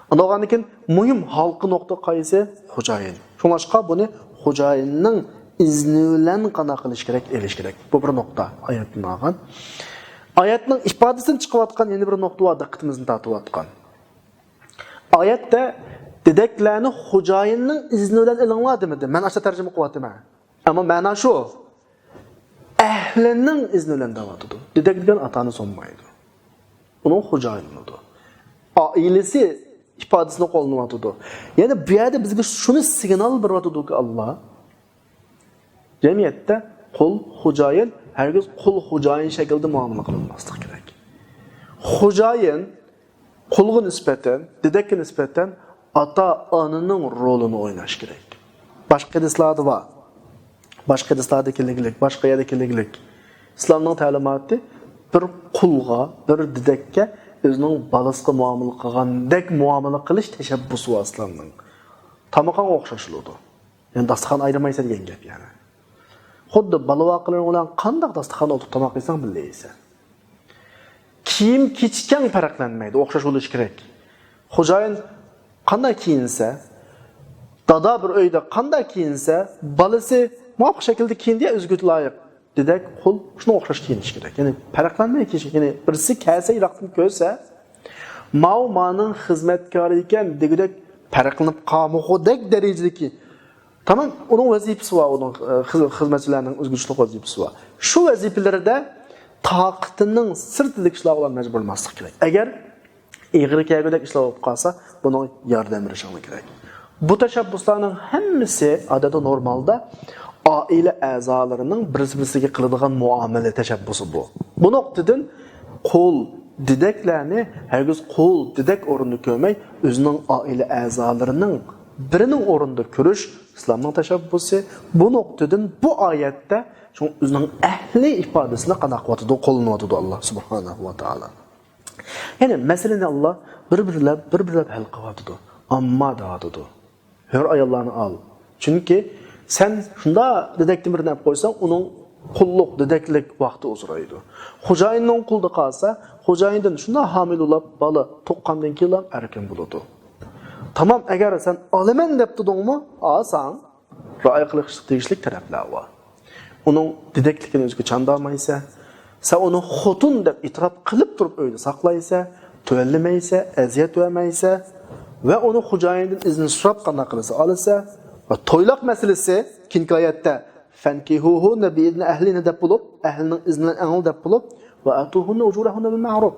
ئاندىن بولغاندىن كېيىن مۇھىم ھالقا نۇقتا قايسى؟ خوجايىن. شۇڭلاشقا بۇنى خوجايىننىڭ ئىزنى بىلەن قانداق قىلىش كېرەك؟ ئېلىش كېرەك. بۇ بىر نۇقتا ئايەتتىن ئالغان. ئايەتنىڭ ئىپادىسىدىن چىقىۋاتقان يەنە بىر نۇقتا بار، دىققىتىمىزنى تارتىۋاتقان. ئايەتتە دېدەكلەرنى خوجايىننىڭ ئىزنى بىلەن ئېلىڭلار دېمىدى. مەن ئاشۇنداق تەرجىمە قىلىۋاتىمەن. ئەمما مەنا شۇ. ئەھلىنىڭ ئىزنى بىلەن دەۋاتىدۇ. دېدەك دېگەن ئاتا-ئانا سۇنمايدۇ. ئۇنىڭ خوجايىنىدۇ. ئائىلىسى ئىپادىسىنى قوللىنىۋاتىدۇ. يەنى بۇ يەردە بىزگە شۇنى سىگنال بېرىۋاتىدۇكى، ئاللا، جەمئىيەتتە قۇل، خوجايىن، ھەرگىز قۇل، خوجايىن شەكلىدە مۇئامىلە قىلىنماسلىق كېرەك. خوجايىن قۇلغا نىسبەتەن، دېدەككە نىسبەتەن ئاتا-ئانىنىڭ رولىنى ئويناش كېرەك. باشقا ھەدىسلاردا بار. باشقا ھەدىسلاردا كېلىگلىك، باشقا يەردە كېلىگلىك. ئىسلامنىڭ تەلىماتى بىر قۇلغا، بىر دېدەككە ئۆزىنىڭ بالىسىغا مۇئامىلە قىلغاندەك مۇئامىلە قىلىش تەشەببۇسى بار ئىسلامنىڭ. تامىقىڭغا ئوخشاش بولىدۇ. يەنى داستىخان ئايرىمايسەن دېگەن گەپ يەنى. خۇددى بالا-ۋاقىلىرىڭ بىلەن قانداق داستىخاندا ئولتۇرۇپ تاماق يېسەڭ، بىللە يەيسەن. كىيىم-كېچىكىڭ پەرقلەنمەيدۇ، ئوخشاش بولۇشى كېرەك. خوجايىن قانداق كىيىنسە، دادا بىر ئۆيدە قانداق كىيىنسە، بالىسى مۇۋاپىق شەكىلدە كىيىندى يا ئۆزىگە لايىق. دېدەك، قۇل شۇنىڭغا ئوخشاش كىيىنىشى كېرەك. يەنى پەرقلەنمەي كىيىنىشى، يەنى بىرسى كەلسە يىراقتىن كۆرسە، ماۋۇ مانىڭ خىزمەتكارى ئىكەن دېگۈدەك پەرقلىنىپ قالمىغۇدەك دەرىجىدىكى، تامام ئۇنىڭ ۋەزىپىسى بار، ئۇنىڭ، ئە، خىز-، خىزمەتچىلەرنىڭ ئۆزگىچىلىك ۋەزىپىسى بار. شۇ ۋەزىپىلىرىدە تاقىتىنىڭ سىرتىدىكى ئىشلارغا ئۇلار مەجبۇرلىماسلىق كېرەك. ئەگەر ئېغىر كەلگۈدەك ئىشلار بولۇپ قالسا، بۇنىڭ ياردەم بېرىشىڭلار كېرەك. بۇ تەشەببۇسلارنىڭ ھەممىسى ئادەتتە نورمالدا ئائىلە ئەزالىرىنىڭ بىرسى-بىرسىگە قىلىدىغان مۇئامىلە تەشەببۇسى بۇ. بۇ نۇقتىدىن قۇل، دېدەكلەرنى ھەرگىز قۇل، دېدەك ئورنىدا كۆرمەي، ئۆزىنىڭ ئائىلە ئەزالىرىنىڭ بىرىنىڭ ئورنىدا كۆرۈش ئىسلامنىڭ تەشەببۇسى. بۇ نۇقتىدىن بۇ ئايەتتە شۇڭا ئۆزىنىڭ ئەھلى ئىپادىسىنى قانداق قىلىۋاتىدۇ، قوللىنىۋاتىدۇ ئاللا سۇبھانەھۇ ۋە تائالا. يەنى مەسىلىنى ئاللا بىر-بىرلەپ، بىر-بىرلەپ ھەل قىلىۋاتىدۇ. ئامما دەۋاتىدۇ. ھۆر ئاياللارنى ئال. چۈنكى سەن شۇنداق دېدەكتىن بىرنى ئەپ قويساڭ، ئۇنىڭ قۇللۇق، دېدەكلىك ۋاقتى ئۇزىرايدۇ. خوجايىننىڭ قولىدا قالسا، خوجايىندىن شۇنداق ھامىلە بولاپ، بالا تۇغقاندىن كېيىنلا ئەركىن بولىدۇ. تامام، ئەگەر سەن ئالىمەن دەپ تۇردۇڭمۇ، ئالساڭ، رىئايە قىلىشقا تېگىشلىك تەرەپلەر بار. ئۇنىڭ دېدەكلىكىنى ئۆزىگە چاندالمايسەن. سەن ئۇنى خوتۇن دەپ ئېتىراپ قىلىپ تۇرۇپ ئۆيدە ساقلايسەن، تۆۋەنلىمەيسەن، ئەزىيەت بەرمەيسەن ۋە ئۇنى خوجايىنىدىن ئىزىن سوراپ قانداق قىلسا ئالىسەن. ۋە تويلاق مەسىلىسى، كېيىنكى ئايەتتە، فەنكىھۇھۇننە بىئىزنى ئەھلىھىننە دەپ بولۇپ، ئەھلىنىڭ ئىزنى بىلەن ئەڭ دەپ بولۇپ، ۋە ئاتۇھۇننە ئۇجۇرەھۇننە بىل مەئرۇف.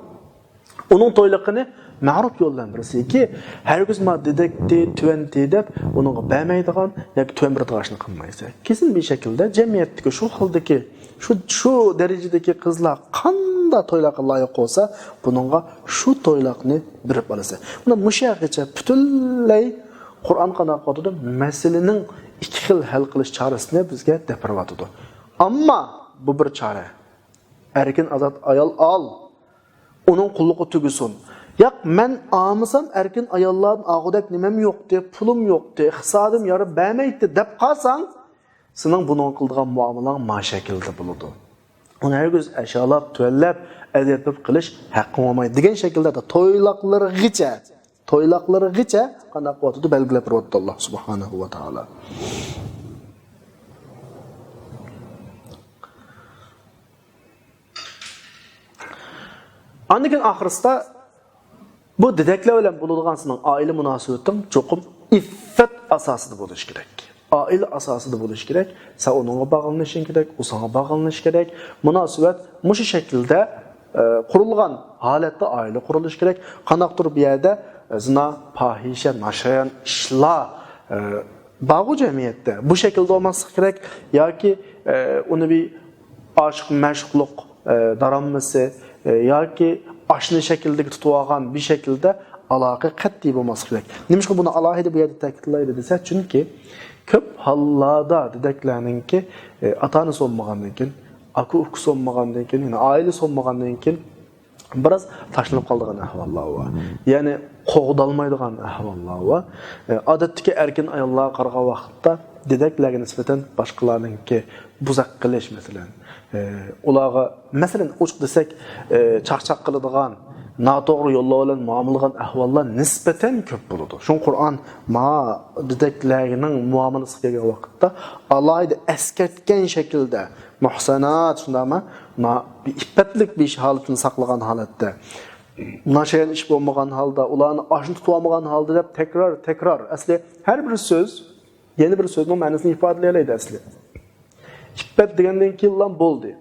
ئۇنىڭ تويلۇقىنى مەرۇپ يول بىلەن بېرىسىكى، ھەرگىز ما دېدەكتى، تۆۋەنتى دەپ ئۇنىڭغا بەرمەيدىغان ياكى تۆۋەن بېرىدىغان ئىشنى قىلمايسەن. كېسىن بىر شەكىلدە جەمئىيەتتىكى شۇ خىلدىكى، شۇ، شۇ دەرىجىدىكى قىزلار قانداق تويلاققا لايىق بولسا، بۇنىڭغا شۇ تويلاقنى بېرىپ ئالىسەن. مانا مۇشۇ يەرگىچە پۈتۈنلەي قۇرئان قانداق قىلىۋاتىدۇ؟ مەسىلىنىڭ ئىككى خىل ھەل قىلىش چارىسىنى بىزگە دەپ بېرىۋاتىدۇ. ئەمما بۇ بىر چارە. ئەركىن ئازاد ئايال ئال. ئۇنىڭ قۇللۇقى تۈگىسۇن. ياق، مەن ئالمىسام ئەركىن ئاياللاردىن ئالغۇدەك نېمەم يوقتى، پۇلۇم يوقتى، ئىقتىسادىم يارىپ بەرمەيتتى دەپ قالساڭ، سېنىڭ بۇنىڭغا قىلىدىغان مۇئامىلەڭ ما شەكىلدە بولىدۇ. ئۇنى ھەرگىز ئەشالاب، تۆۋەنلەپ، ئەزىيەت بېرىپ قىلىش ھەققىڭ بولمايدۇ دېگەن شەكىلدە تويلاقلىرىغىچە، تويلاقلىرىغىچە قانداق قىلىۋاتىدۇ، بەلگىلەپ بېرىۋاتىدۇ ئاللا سۇبھانەھۇ ۋە تائالا. ئاندىن كېيىن ئاخىرسىدا بۇ دېدەكلەر بىلەن بولىدىغان سېنىڭ ئائىلە مۇناسىۋىتىڭ چوقۇم ئىففەت ئاساسىدا بولۇشى كېرەك. ئائىلە ئاساسىدا بولۇشى كېرەك. سەن ئۇنىڭغا باغلىنىشىڭ كېرەك، ئۇ ساڭا باغلىنىشى كېرەك. مۇناسىۋەت مۇشۇ شەكىلدە، ئە، قۇرۇلغان ھالەتتە ئائىلە قۇرۇلۇشى كېرەك. قانداقتۇر بۇ يەردە، ئە، زىنا، پاھىشە، ناشايان ئىشلار، ئە، بارغۇ جەمئىيەتتە. بۇ شەكىلدە بولماسلىقى كېرەك. ياكى، ئە، ئۇنى بىر ئاشىق مەشۇقلۇق، ئە، داراممىسى، ئە، ياكى ئاشنا شەكىلدىكى تۇتۇۋالغان بىر شەكىلدە ئالاقە قەتئىي بولماسلىقى كېرەك. نېمىشقا بۇنى ئالاھىدە بۇ يەردە تەكىتلەيدۇ دېسە، چۈنكى كۆپ ھاللاردا دېدەكلەرنىڭكى، ئە، ئاتا-ئانىسى بولمىغاندىن كېيىن، ئاكا-ئۇكىسى بولمىغاندىن كېيىن، يەنى ئائىلىسى بولمىغاندىن كېيىن، بىراز تاشلىنىپ قالىدىغان ئەھۋاللار بار. يەنى قوغدالمايدىغان ئەھۋاللار بار. ئادەتتىكى ئەركىن ئاياللارغا قارىغان ۋاقىتتا دېدەكلەرگە نىسبەتەن باشقىلارنىڭكى بۇزاق قىلىش، مەسىلەن، ئۇلارغا، مەسىلەن، ئوچۇق دېسەك، چاقچاق قىلىدىغان، ناتوغرا يوللار بىلەن مۇئامىلە قىلغان ئەھۋاللار نىسبەتەن كۆپ بولىدۇ. شۇڭا قۇرئان ما دېدەكلەرنىڭ مۇئامىلىسىگە كەلگەن ۋاقىتتا ئالاھىدە ئەسكەرتكەن شەكىلدە، مۇھسەنات، شۇنداقمۇ؟ نا-، بىر ئىپپەتلىك بىر ھالىتىنى ساقلىغان ھالەتتە، ناشايان ئىش بولمىغان ھالدا، ئۇلارنى ئاشنا تۇتۇۋالمىغان ھالدا دەپ تەكرار، تەكرار. ئەسلى ھەر بىر سۆز يەنە بىر سۆزنىڭ مەنىسىنى ئىپادىلىيەلەيدۇ ئەسلى. ئىپپەت دېگەندىن كېيىنلا بولدى.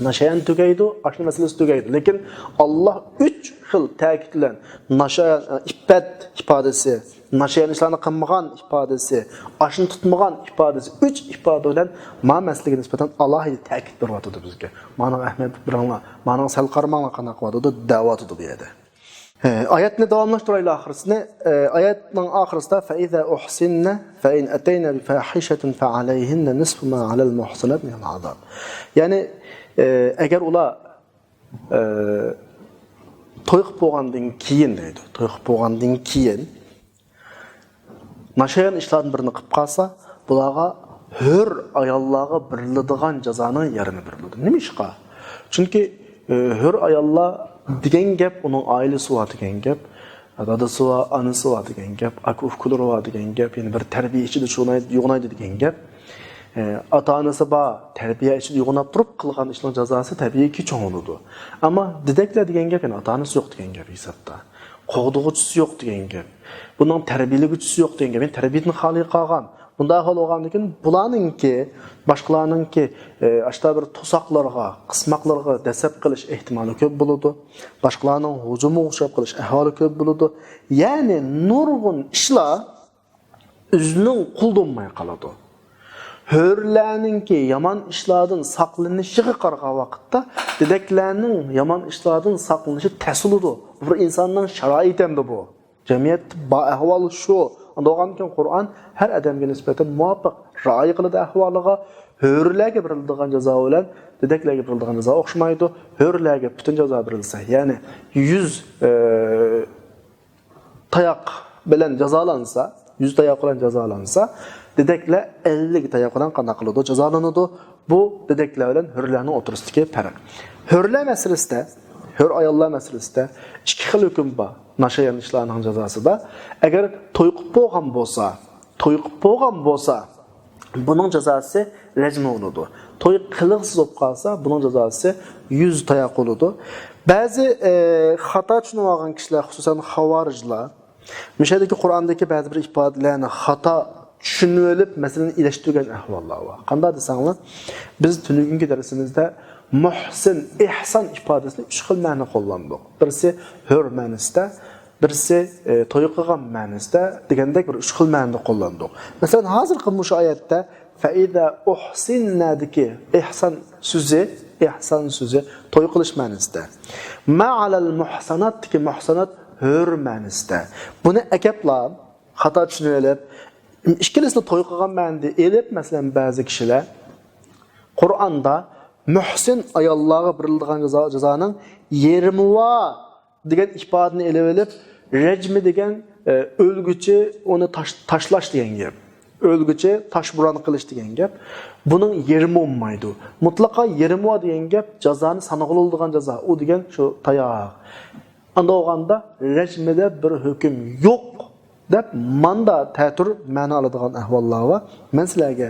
ناشايان تۈگەيدۇ، ئاشنا مەسىلىسى تۈگەيدۇ. لېكىن ئاللا ئۈچ خىل تەكىت بىلەن ناشايان، ئىپپەت ئىپادىسى، ناشايان ئىشلارنى قىلمىغان ئىپادىسى، ئاشنا تۇتمىغان ئىپادىسى، ئۈچ ئىپادە بىلەن ما مەسىلىگە نىسبەتەن ئالاھىدە تەكىت بېرىۋاتىدۇ بىزگە. مانىڭغا ئەھمىيەت بېرىڭلار، مانىڭغا سەل قارىماڭلار، قانداق قىلىۋاتىدۇ دەۋاتىدۇ بۇ يەردە. ھە، ئايەتنى داۋاملاشتۇرايلى ئاخىرسىنى. ئە، ئايەتنىڭ ئاخىرسىدا، فَإِذَا أُحْصِنَّ فَإِنْ أَتَيْنَ بِفَاحِشَةٍ فَعَلَيْهِنَّ نِصْفُ مَا عَلَى الْمُحْصَنَاتِ مِنَ الْعَذَابِ. يەنى، ئە، ئەگەر ئۇلار، ئە، توي قىلىپ بولغاندىن كېيىن دەيدۇ. توي قىلىپ بولغاندىن كېيىن ناشايان ئىشلاردىن بىرىنى قىلىپ قالسا، بۇلارغا ھۆر ئاياللارغا بېرىلىدىغان جازانىڭ يېرىمى بېرىلىدۇ. نېمىشقا؟ چۈنكى، ئە، ھۆر ئاياللار دېگەن گەپ، ئۇنىڭ ئائىلىسى بار دېگەن گەپ، دادىسى بار، ئانىسى بار دېگەن گەپ، ئاكا-ئۇكىلىرى بار دېگەن گەپ، يەنە بىر تەربىيە ئىچىدە چوڭاي-، يوغىنايدۇ دېگەن گەپ. ئە، ئاتا-ئانىسى بار، تەربىيە ئىچىدە يوغىناپ تۇرۇپ قىلغان ئىشنىڭ جازاسى تەبىئىيكى چوڭ بولىدۇ. ئەمما دېدەكلەر دېگەن گەپ، يەنى ئاتا-ئانىسى يوق دېگەن گەپ ھېسابتا. قوغدىغۇچىسى يوق دېگەن گەپ. بۇنىڭ تەربىيەلىگۈچىسى يوق دېگەن گەپ. يەنى تەربىيەدىن خالىي قالغان. بۇنداق ئەھۋال بولغاندىن كېيىن بۇلارنىڭكى، باشقىلارنىڭكى، ئاشتا بىر توساقلىرىغا، قىسماقلىرىغا دەسسەپ قېلىش ئېھتىمالى كۆپ بولىدۇ. باشقىلارنىڭ ھۇجۇمىغا ئۇچراپ قېلىش ئەھۋالى كۆپ بولىدۇ. يەنى نۇرغۇن ئىشلار ئۆزىنىڭ قولىدا بولماي قالىدۇ. ھۆرلەرنىڭكى يامان ئىشلاردىن ساقلىنىشىغا قارىغان ۋاقىتتا، دېدەكلەرنىڭ يامان ئىشلاردىن ساقلىنىشى تەس بولىدۇ. بۇ بىر ئىنساننىڭ شارائىتى ئەمدى بۇ. جەمئىيەتتە بار ئەھۋال شۇ. ئاندىن بولغاندىكىن قۇرئان ھەر ئادەمگە نىسبەتەن مۇۋاپىق رىئايە قىلىدۇ ئەھۋالىغا. ھۆرلەرگە بېرىلىدىغان جازا بىلەن دېدەكلەرگە بېرىلىدىغان جازا ئوخشىمايدۇ. ھۆرلەرگە پۈتۈن جازا بېرىلسە، يەنى يۈز، ئە، تاياق بىلەن جازالانسا، يۈز تاياق بىلەن جازالانسا، دېدەكلەر ئەللىك تاياق بىلەن قانداق قىلىدۇ؟ جازالىنىدۇ. بۇ دېدەكلەر بىلەن ھۆرلەرنىڭ ئوتتۇرىسىدىكى پەرق. ھۆرلەر مەسىلىسىدە، ھۆر ئاياللار مەسىلىسىدە ئىككى خىل ھۆكۈم بار. ناشايان ئىشلارنىڭ جازاسىدا، ئەگەر توي قىلىپ بولغان بولسا، توي قىلىپ بولغان بولسا، بۇنىڭ جازاسى رەجمى بولىدۇ. توي قىلغۇسىز بولۇپ قالسا، بۇنىڭ جازاسى يۈز تاياق بولىدۇ. بەزى، ئە، خاتا چۈشىنىۋالغان كىشىلەر، خۇسۇسەن خاۋارىجلار، مۇشۇ يەردىكى قۇرئاندىكى بەزى بىر ئىپادىلەرنى خاتا چۈشىنىۋېلىپ، مەسىلىنى ئېلىشتۈرگەن ئەھۋاللار بار. قانداق دېسەڭلار، بىز تۈنۈگۈنكى دەرسىمىزدە مۇھسىن، ئېھسان ئىپادىسىنى ئۈچ خىل مەنىدە قوللاندۇق. بىرسى ھۆر مەنىسىدە، بىرسى، ئە، توي قىلغان مەنىسىدە دېگەندەك بىر ئۈچ خىل مەنىدە قوللاندۇق. مەسىلەن، ھازىرقى مۇشۇ ئايەتتە فەئىزا ئۇھسىننەدىكى ئېھسان سۆزى، ئېھسان سۆزى توي قىلىش مەنىسىدە. مەئەلەل مۇھساناتتىكى مۇھسانات ھۆر مەنىسىدە. بۇنى ئەكەپلا خاتا چۈشىنىۋېلىپ، ئىككىلىسىنى توي قىلغان مەنىدە ئېلىپ، مەسىلەن، بەزى كىشىلەر قۇرئاندا مۇھسىن ئاياللارغا بېرىلىدىغان جازا، جازانىڭ يېرىمى بار دېگەن ئىپادىنى ئېلىۋېلىپ، رەجمى دېگەن، ئە، ئۆلگۈچى ئۇنى تاش-، تاشلاش دېگەن گەپ. ئۆلگۈچى تاشبوران قىلىش دېگەن گەپ. بۇنىڭ يېرىمى بولمايدۇ. مۇتلەقا يېرىمى بار دېگەن گەپ جازانى سانىغىلى بولىدىغان جازا. ئۇ دېگەن شۇ تاياق. ئانداق بولغاندا رەجمىدە بىر ھۆكۈم يوق دەپ ماندا تەتۈر مەنە ئالىدىغان ئەھۋاللار بار. مەن سىلەرگە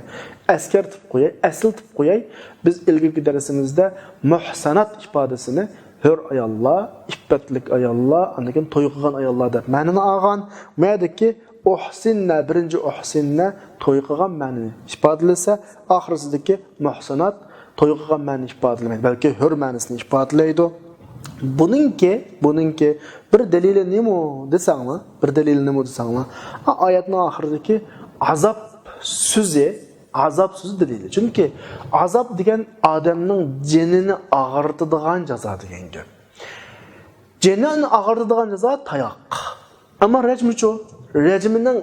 ئەسكەرتىپ قوياي، ئەسلىتىپ قوياي. بىز ئىلگىرىكى دەرسىمىزدە مۇھسانات ئىپادىسىنى ھۆر ئاياللار، ئىپپەتلىك ئاياللار، ئاندىن كېيىن توي قىلغان ئاياللار دەپ مەنىنى ئالغان. بۇ يەردىكى ئۇھسىننە، بىرىنچى ئۇھسىننە توي قىلغان مەنىنى ئىپادىلىسە، ئاخىرسىدىكى مۇھسانات توي قىلغان مەنىنى ئىپادىلىمەيدۇ، بەلكى ھۆر مەنىسىنى ئىپادىلەيدۇ. بۇنىڭكى، بۇنىڭكى بىر دەلىلى نېمە دېسەڭلار، بىر دەلىلى نېمە دېسەڭلار، ئا، ئايەتنىڭ ئاخىرىدىكى ئازاب سۆزى، ئازاب سۆزى دەلىلى. چۈنكى ئازاب دېگەن ئادەمنىڭ جېنىنى ئاغرىتىدىغان جازا دېگەن گەپ. جېنىنى ئاغرىتىدىغان جازا تاياق. ئەمما رەجمىچۇ؟ رەجمىنىڭ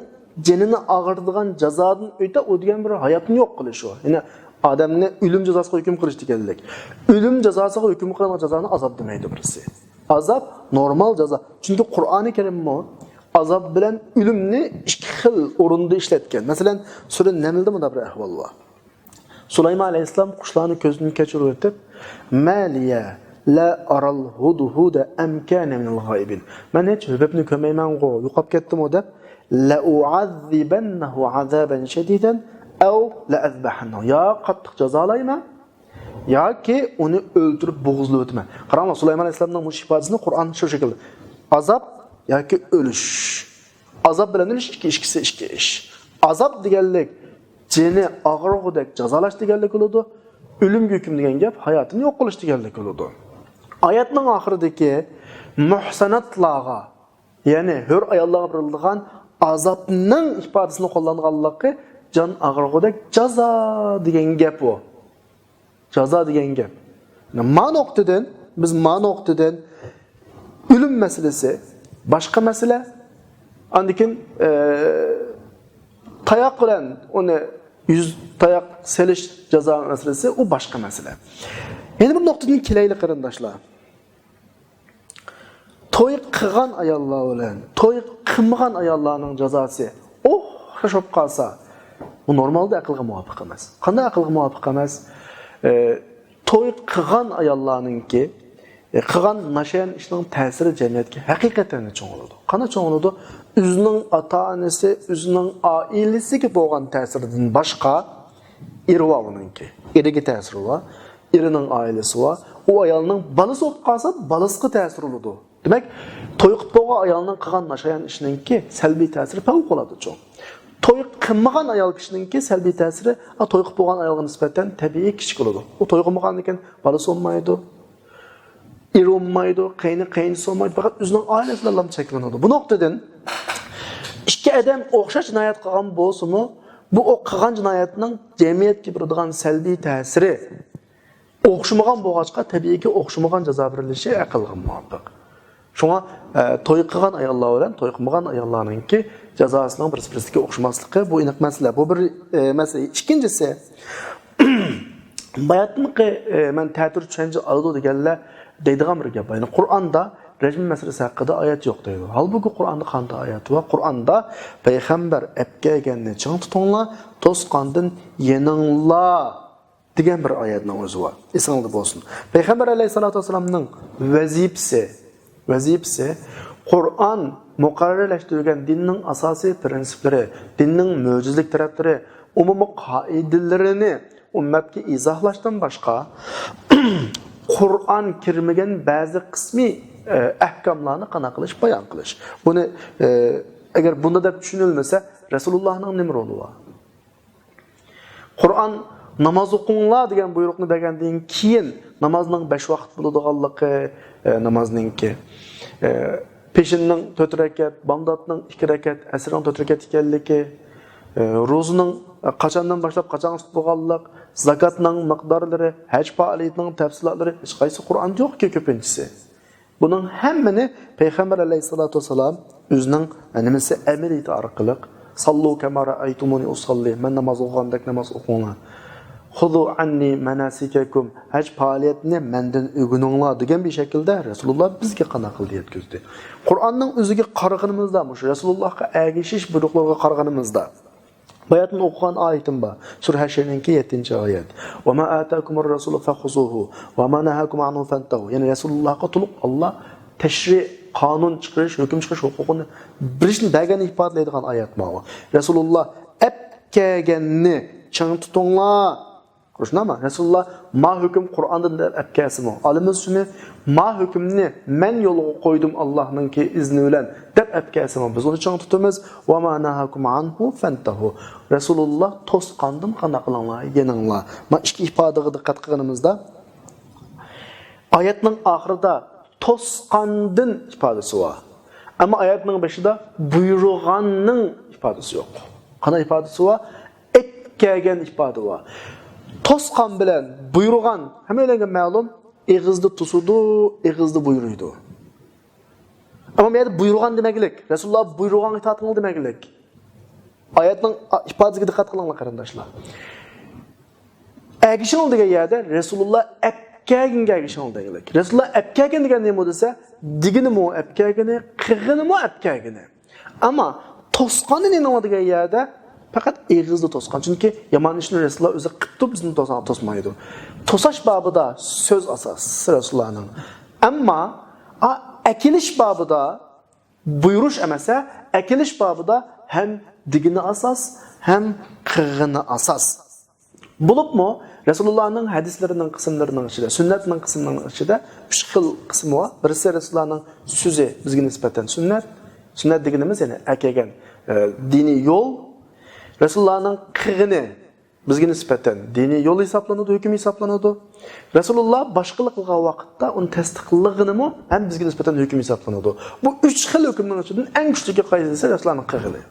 جېنىنى ئاغرىتىدىغان جازادىن ئۆتە ئۇ دېگەن بىر ھاياتنى يوق قىلىش ئۇ. يەنى ئادەمنى ئۆلۈم جازاسىغا ھۆكۈم قىلىش دېگەنلىك. ئۆلۈم جازاسىغا ھۆكۈم قىلىنغان جازانى ئازاب دېمەيدۇ بىرسى. ئازاب نورمال جازا. چۈنكى قۇرئانى كەرىممۇ ئازاب بىلەن ئۆلۈمنى ئىككى خىل ئورۇندا ئىشلەتكەن. مەسىلەن، سۈرە نەملدە مۇنداق بىر ئەھۋال بار. سۇلايمان ئەلەيھىسسالام قۇشلارنى كۆزدىن كەچۈرۈۋېتىپ، مە لىيە لا ئارال ھۇدھۇدە ئەم كانە مىنەل غائىبىن. مەن ھېچ ھۆپۈپنى كۆرمەيمەنغۇ، يوقاپ كەتتىمۇ دەپ، لەئۇئەززىبەننەھۇ ئازابەن شەدىدەن ئەۋ لەئەزبەھەننەھۇ. يا قاتتىق جازالايمەن، ياكى ئۇنى ئۆلتۈرۈپ بوغۇزلىۋېتىمەن. قاراڭلار، سۇلايمان ئەلەيھىسسالامنىڭ مۇشۇ ئىپادىسىنى قۇرئان شۇ شەكىلدە. ئازاب ياكى ئۆلۈش. ئازاب بىلەن ئۆلۈش ئىككى، ئىككىسى ئىككى ئىش. ئازاب دېگەنلىك جېنى ئاغرىغۇدەك جازالاش دېگەنلىك بولىدۇ. ئۆلۈمگە ھۆكۈم دېگەن گەپ ھاياتىنى يوق قىلىش دېگەنلىك بولىدۇ. ئايەتنىڭ ئاخىرىدىكى مۇھساناتلارغا، يەنى ھۆر ئاياللارغا بېرىلىدىغان ئازابنىڭ ئىپادىسىنى قوللانغانلىقى جان ئاغرىغۇدەك جازا دېگەن گەپ ئۇ. جازا دېگەن گەپ. ما نۇقتىدىن، بىز ما نۇقتىدىن ئۆلۈم مەسىلىسى باشقا مەسىلە. ئاندىن كېيىن، ئە، تاياق بىلەن ئۇنى يۈز تاياق سېلىش جازا مەسىلىسى، ئۇ باشقا مەسىلە. يەنە بىر نۇقتىدىن كېلەيلى، قېرىنداشلار. توي قىلغان ئاياللار بىلەن توي قىلمىغان ئاياللارنىڭ جازاسى ئوخشاش بولۇپ قالسا، بۇ نورمالدا ئەقىلگە مۇۋاپىق ئەمەس. قانداق ئەقىلگە مۇۋاپىق ئەمەس؟ ئە، توي قىلغان ئاياللارنىڭكى، ئە، قىلغان ناشايان ئىشنىڭ تەسىرى جەمئىيەتكە ھەقىقەتەن چوڭ بولىدۇ. قانداق چوڭ بولىدۇ؟ ئۆزىنىڭ ئاتا-ئانىسى، ئۆزىنىڭ ئائىلىسىگە بولغان تەسىرىدىن باشقا، ئېرى بار ئۇنىڭكى. ئېرىگە تەسىرى بار. ئېرىنىڭ ئائىلىسى بار. ئۇ ئايالنىڭ بالىسى بولۇپ قالسا، بالىسىغا تەسىر بولىدۇ. دېمەك، توي قىلىپ بولغان ئايالنىڭ قىلغان ناشايان ئىشىنىڭكى سەلبىي تەسىرى پەۋقۇلئاددە چوڭ. توي قىلمىغان ئايال كىشىنىڭكى سەلبىي تەسىرى، ئا، توي قىلىپ بولغان ئايالغا نىسبەتەن تەبىئىي كىچىك بولىدۇ. ئۇ توي قىلمىغاندىن كېيىن بالىسى بولمايدۇ، ئېرى بولمايدۇ، قېيىنى، قېيىنچىسى بولمايدۇ، پەقەت ئۆزىنىڭ ئائىلىسى بىلەنلا چەكلىنىدۇ. بۇ نۇقتىدىن ئىككى ئادەم ئوخشاش جىنايەت قىلغان بولسىمۇ، بۇ ئۇ قىلغان جىنايەتنىڭ جەمئىيەتكە بېرىدىغان سەلبىي تەسىرى ئوخشىمىغان بولغاچقا، تەبىئىيكى ئوخشىمىغان جازا بېرىلىشى ئەقىلگە مۇۋاپىق. شۇڭا، ئە، توي قىلغان ئاياللار بىلەن توي قىلمىغان ئاياللارنىڭكى جازاسىنىڭ بىرسى بىرسىگە ئوخشىماسلىقى، بۇ ئېنىق مەسىلە. بۇ بىر، ئە، مەسىلە. ئىككىنچىسى، باياتنىقى، ئە، مەن تەتۈر چۈشەنچە ئالىدۇ دېگەنلەر دەيدىغان بىر گەپ بار. يەنى قۇرئاندا رەجم مەسىلىسى ھەققىدە ئايەت يوق دەيدۇ. ھالبۇكى، قۇرئاندا قانداق ئايەت بار؟ قۇرئاندا پەيغەمبەر ئەپكەلگەننى چىڭ تۇتۇڭلار، توسقاندىن يېنىڭلار دېگەن بىر ئايەتنىڭ ئۆزى بار. ئېسىڭلاردا بولسۇن. پەيغەمبەر ئەلەيھىسسالاتۇ ۋەسسالامنىڭ ۋەزىپىسى، ۋەزىپىسى قۇرئان مۇقەررەرلەشتۈرگەن دىننىڭ ئاساسىي پىرىنسىپلىرى، دىننىڭ مۆجىزىلىك تەرەپلىرى، ئومۇمىي قائىدىلىرىنى ئۈممەتكە ئىزاھلاشتىن باشقا، قۇرئان كىرمىگەن بەزى قىسمىي، ئە، ئەھكاملارنى قانداق قىلىش، بايان قىلىش. بۇنى، ئە، ئەگەر بۇنداق دەپ چۈشىنىلمىسە، رەسۇلۇللاھنىڭ نېمە رولى بار؟ قۇرئان، ناماز ئوقۇڭلار دېگەن بۇيرۇقنى بەرگەندىن كېيىن، نامازنىڭ بەش ۋاقىت بولىدىغانلىقى، ئە، نامازنىڭكى، ئە، پېشىننىڭ تۆت رەكەت، بامداتنىڭ ئىككى رەكەت، ئەسىرنىڭ تۆت رەكەت ئىكەنلىكى، ئە، روزىنىڭ، ئە، قاچاندىن باشلاپ قاچانغىچە تۇتۇلغانلىق، زاكاتنىڭ مىقدارلىرى، ھەج پائالىيىتىنىڭ تەپسىلاتلىرى ھېچقايسى قۇرئاندا يوقكى كۆپىنچىسى. بۇنىڭ ھەممىنى پەيغەمبەر ئەلەيھىسسالاتۇ ۋەسسالام ئۆزىنىڭ نېمىسى، ئەمەلىيىتى ئارقىلىق، «ساللۇ كەما رەئەيتۇمۇنى ئۇساللى»، مەن ناماز ئوقۇغاندەك ناماز ئوقۇڭلار، «خۇزۇ ئەننى مەناسىكەكۇم»، ھەج پائالىيەتنى مەندىن ئۆگىنىڭلار دېگەن بىر شەكىلدە رەسۇلۇللا بىزگە قانداق قىلدى يەتكۈزدى. قۇرئاننىڭ ئۆزىگە قارىغىنىمىزدا، مۇشۇ رەسۇلۇللاغا ئەگىشىش بۇيرۇقلىرىغا قارىغىنىمىزدا، باياتىن ئوقۇغان ئايىتىم بار. سۈرە ھەشرنىڭكى يەتتىنچى ئايەت. «ۋە ما ئاتاكۇمۇر رەسۇلۇ فەخۇزۇھۇ ۋە ما نەھاكۇم ئەنھۇ فەنتەھۇ.» يەنى رەسۇلۇللاھقا تولۇق ئاللا تەشرىئ، قانۇن چىقىرىش، ھۆكۈم چىقىرىش ھوقۇقىنى بېرىشنى، بەرگەننى ئىپادىلەيدىغان ئايەت ماۋۇ. رەسۇلۇللا ئەپ كەلگەننى چىڭ تۇتۇڭلار. شۇنداقمۇ؟ رەسۇلۇللا ما ھۆكۈم قۇرئاندىن دەپ ئەپ كەلسىمۇ، ئالىمىز شۇنى، ما ھۆكۈمنى مەن يولغا قويدۇم ئاللانىڭكى ئىزنى بىلەن دەپ ئەپ كەلسىمۇ، بىز ئۇنى چىڭ تۇتىمىز. ۋە ما نەھاكۇم ئەنھۇ فەنتەھۇ. رەسۇلۇللا توسقاندىن قانداق قىلىڭلار، يېنىڭلار. ما ئىككى ئىپادىگە دىققەت قىلغىنىمىزدا، ئايەتنىڭ ئاخىرىدا توسقاندىن ئىپادىسى بار. ئەمما ئايەتنىڭ بېشىدا بۇيرۇغاننىڭ ئىپادىسى يوق. قانداق ئىپادىسى بار؟ ئەپ كەلگەن ئىپادە بار. توسقان بىلەن بۇيرۇغان ھەممەيلەنگە مەلۇم، ئېغىزدا توسىدۇ، ئېغىزدا بۇيرۇيدۇ. ئەمما بۇ يەردە بۇيرۇغان دېمەكلىك، رەسۇلۇللا بۇيرۇغانغا ئىتائەت قىلىڭ دېمەكلىك. ئايەتنىڭ ئا-، ئىپادىسىگە دىققەت قىلىڭلار، قېرىنداشلار. ئەگىشىڭ دېگەن يەردە رەسۇلۇللا ئەپ كەلگەنگە ئەگىشىڭ دېگەنلىك. رەسۇلۇللا ئەپ كەلگەن دېگەن نېمە دېسە، دېگىنىمۇ ئەپ كەلگىنى، قىلغىنىمۇ ئەپ كەلگىنى. ئەمما توسقاندىن يېنىڭلار دېگەن يەردە پەقەت ئېغىزدا توسقان. چۈنكى يامان ئىشنى رەسۇلۇللا ئۆزى قىپتۇ، بىزنى توسقان توسمايدۇ. توساش بابىدا سۆز ئاساس رەسۇلۇللانىڭ. ئەمما ئا-، ئەكېلىش بابىدا بۇيرۇش ئەمەس، ھە، ئەكېلىش بابىدا ھەم دېگىنى ئاساس، ھەم قىلغىنى ئاساس. بولۇپمۇ رەسۇلۇللانىڭ ھەدىسلىرىنىڭ قىسىملىرىنىڭ ئىچىدە، سۈننەتنىڭ قىسىملىرىنىڭ ئىچىدە ئۈچ خىل قىسمى بار. بىرسى رەسۇلۇللانىڭ سۆزى بىزگە نىسبەتەن سۈننەت. سۈننەت دېگىنىمىز، يەنى ئەكەلگەن، ئە، دىنىي يول. رەسۇلۇللانىڭ قىلغىنى بىزگە نىسبەتەن دىنىي يول ھېسابلىنىدۇ، ھۆكۈم ھېسابلىنىدۇ. رەسۇلۇللا باشقىلار قىلغان ۋاقىتتا ئۇنى تەستىقلىغىنىمۇ ھەم بىزگە نىسبەتەن ھۆكۈم ھېسابلىنىدۇ. بۇ ئۈچ خىل ھۆكۈمنىڭ ئىچىدىن ئەڭ كۈچلۈكى قايسى دېسە، رەسۇلۇللانىڭ قىلغىنى.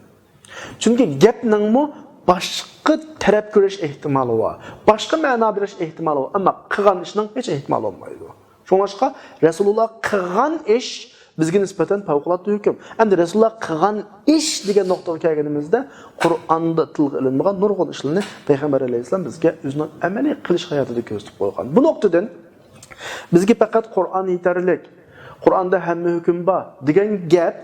چۈنكى گەپنىڭمۇ باشقا تەرەپ كۆرۈش ئېھتىمالى بار، باشقا مەنا بېرىش ئېھتىمالى بار، ئەمما قىلغان ئىشنىڭ ھېچ ئېھتىمالى بولمايدۇ. شۇڭلاشقا رەسۇلۇللا قىلغان ئىش بىزگە نىسبەتەن پەۋقۇلئاددە ھۆكۈم. ئەمدى رەسۇلۇللا قىلغان ئىش دېگەن نۇقتىغا كەلگىنىمىزدە، قۇرئاندا تىلغا ئېلىنمىغان نۇرغۇن ئىشلارنى پەيغەمبەر ئەلەيھىسسالام بىزگە ئۆزىنىڭ ئەمەلىي قىلىش ھاياتىدا كۆرسىتىپ قويغان. بۇ نۇقتىدىن بىزگە پەقەت قۇرئان يېتەرلىك. قۇرئاندا ھەممە ھۆكۈم بار دېگەن گەپ،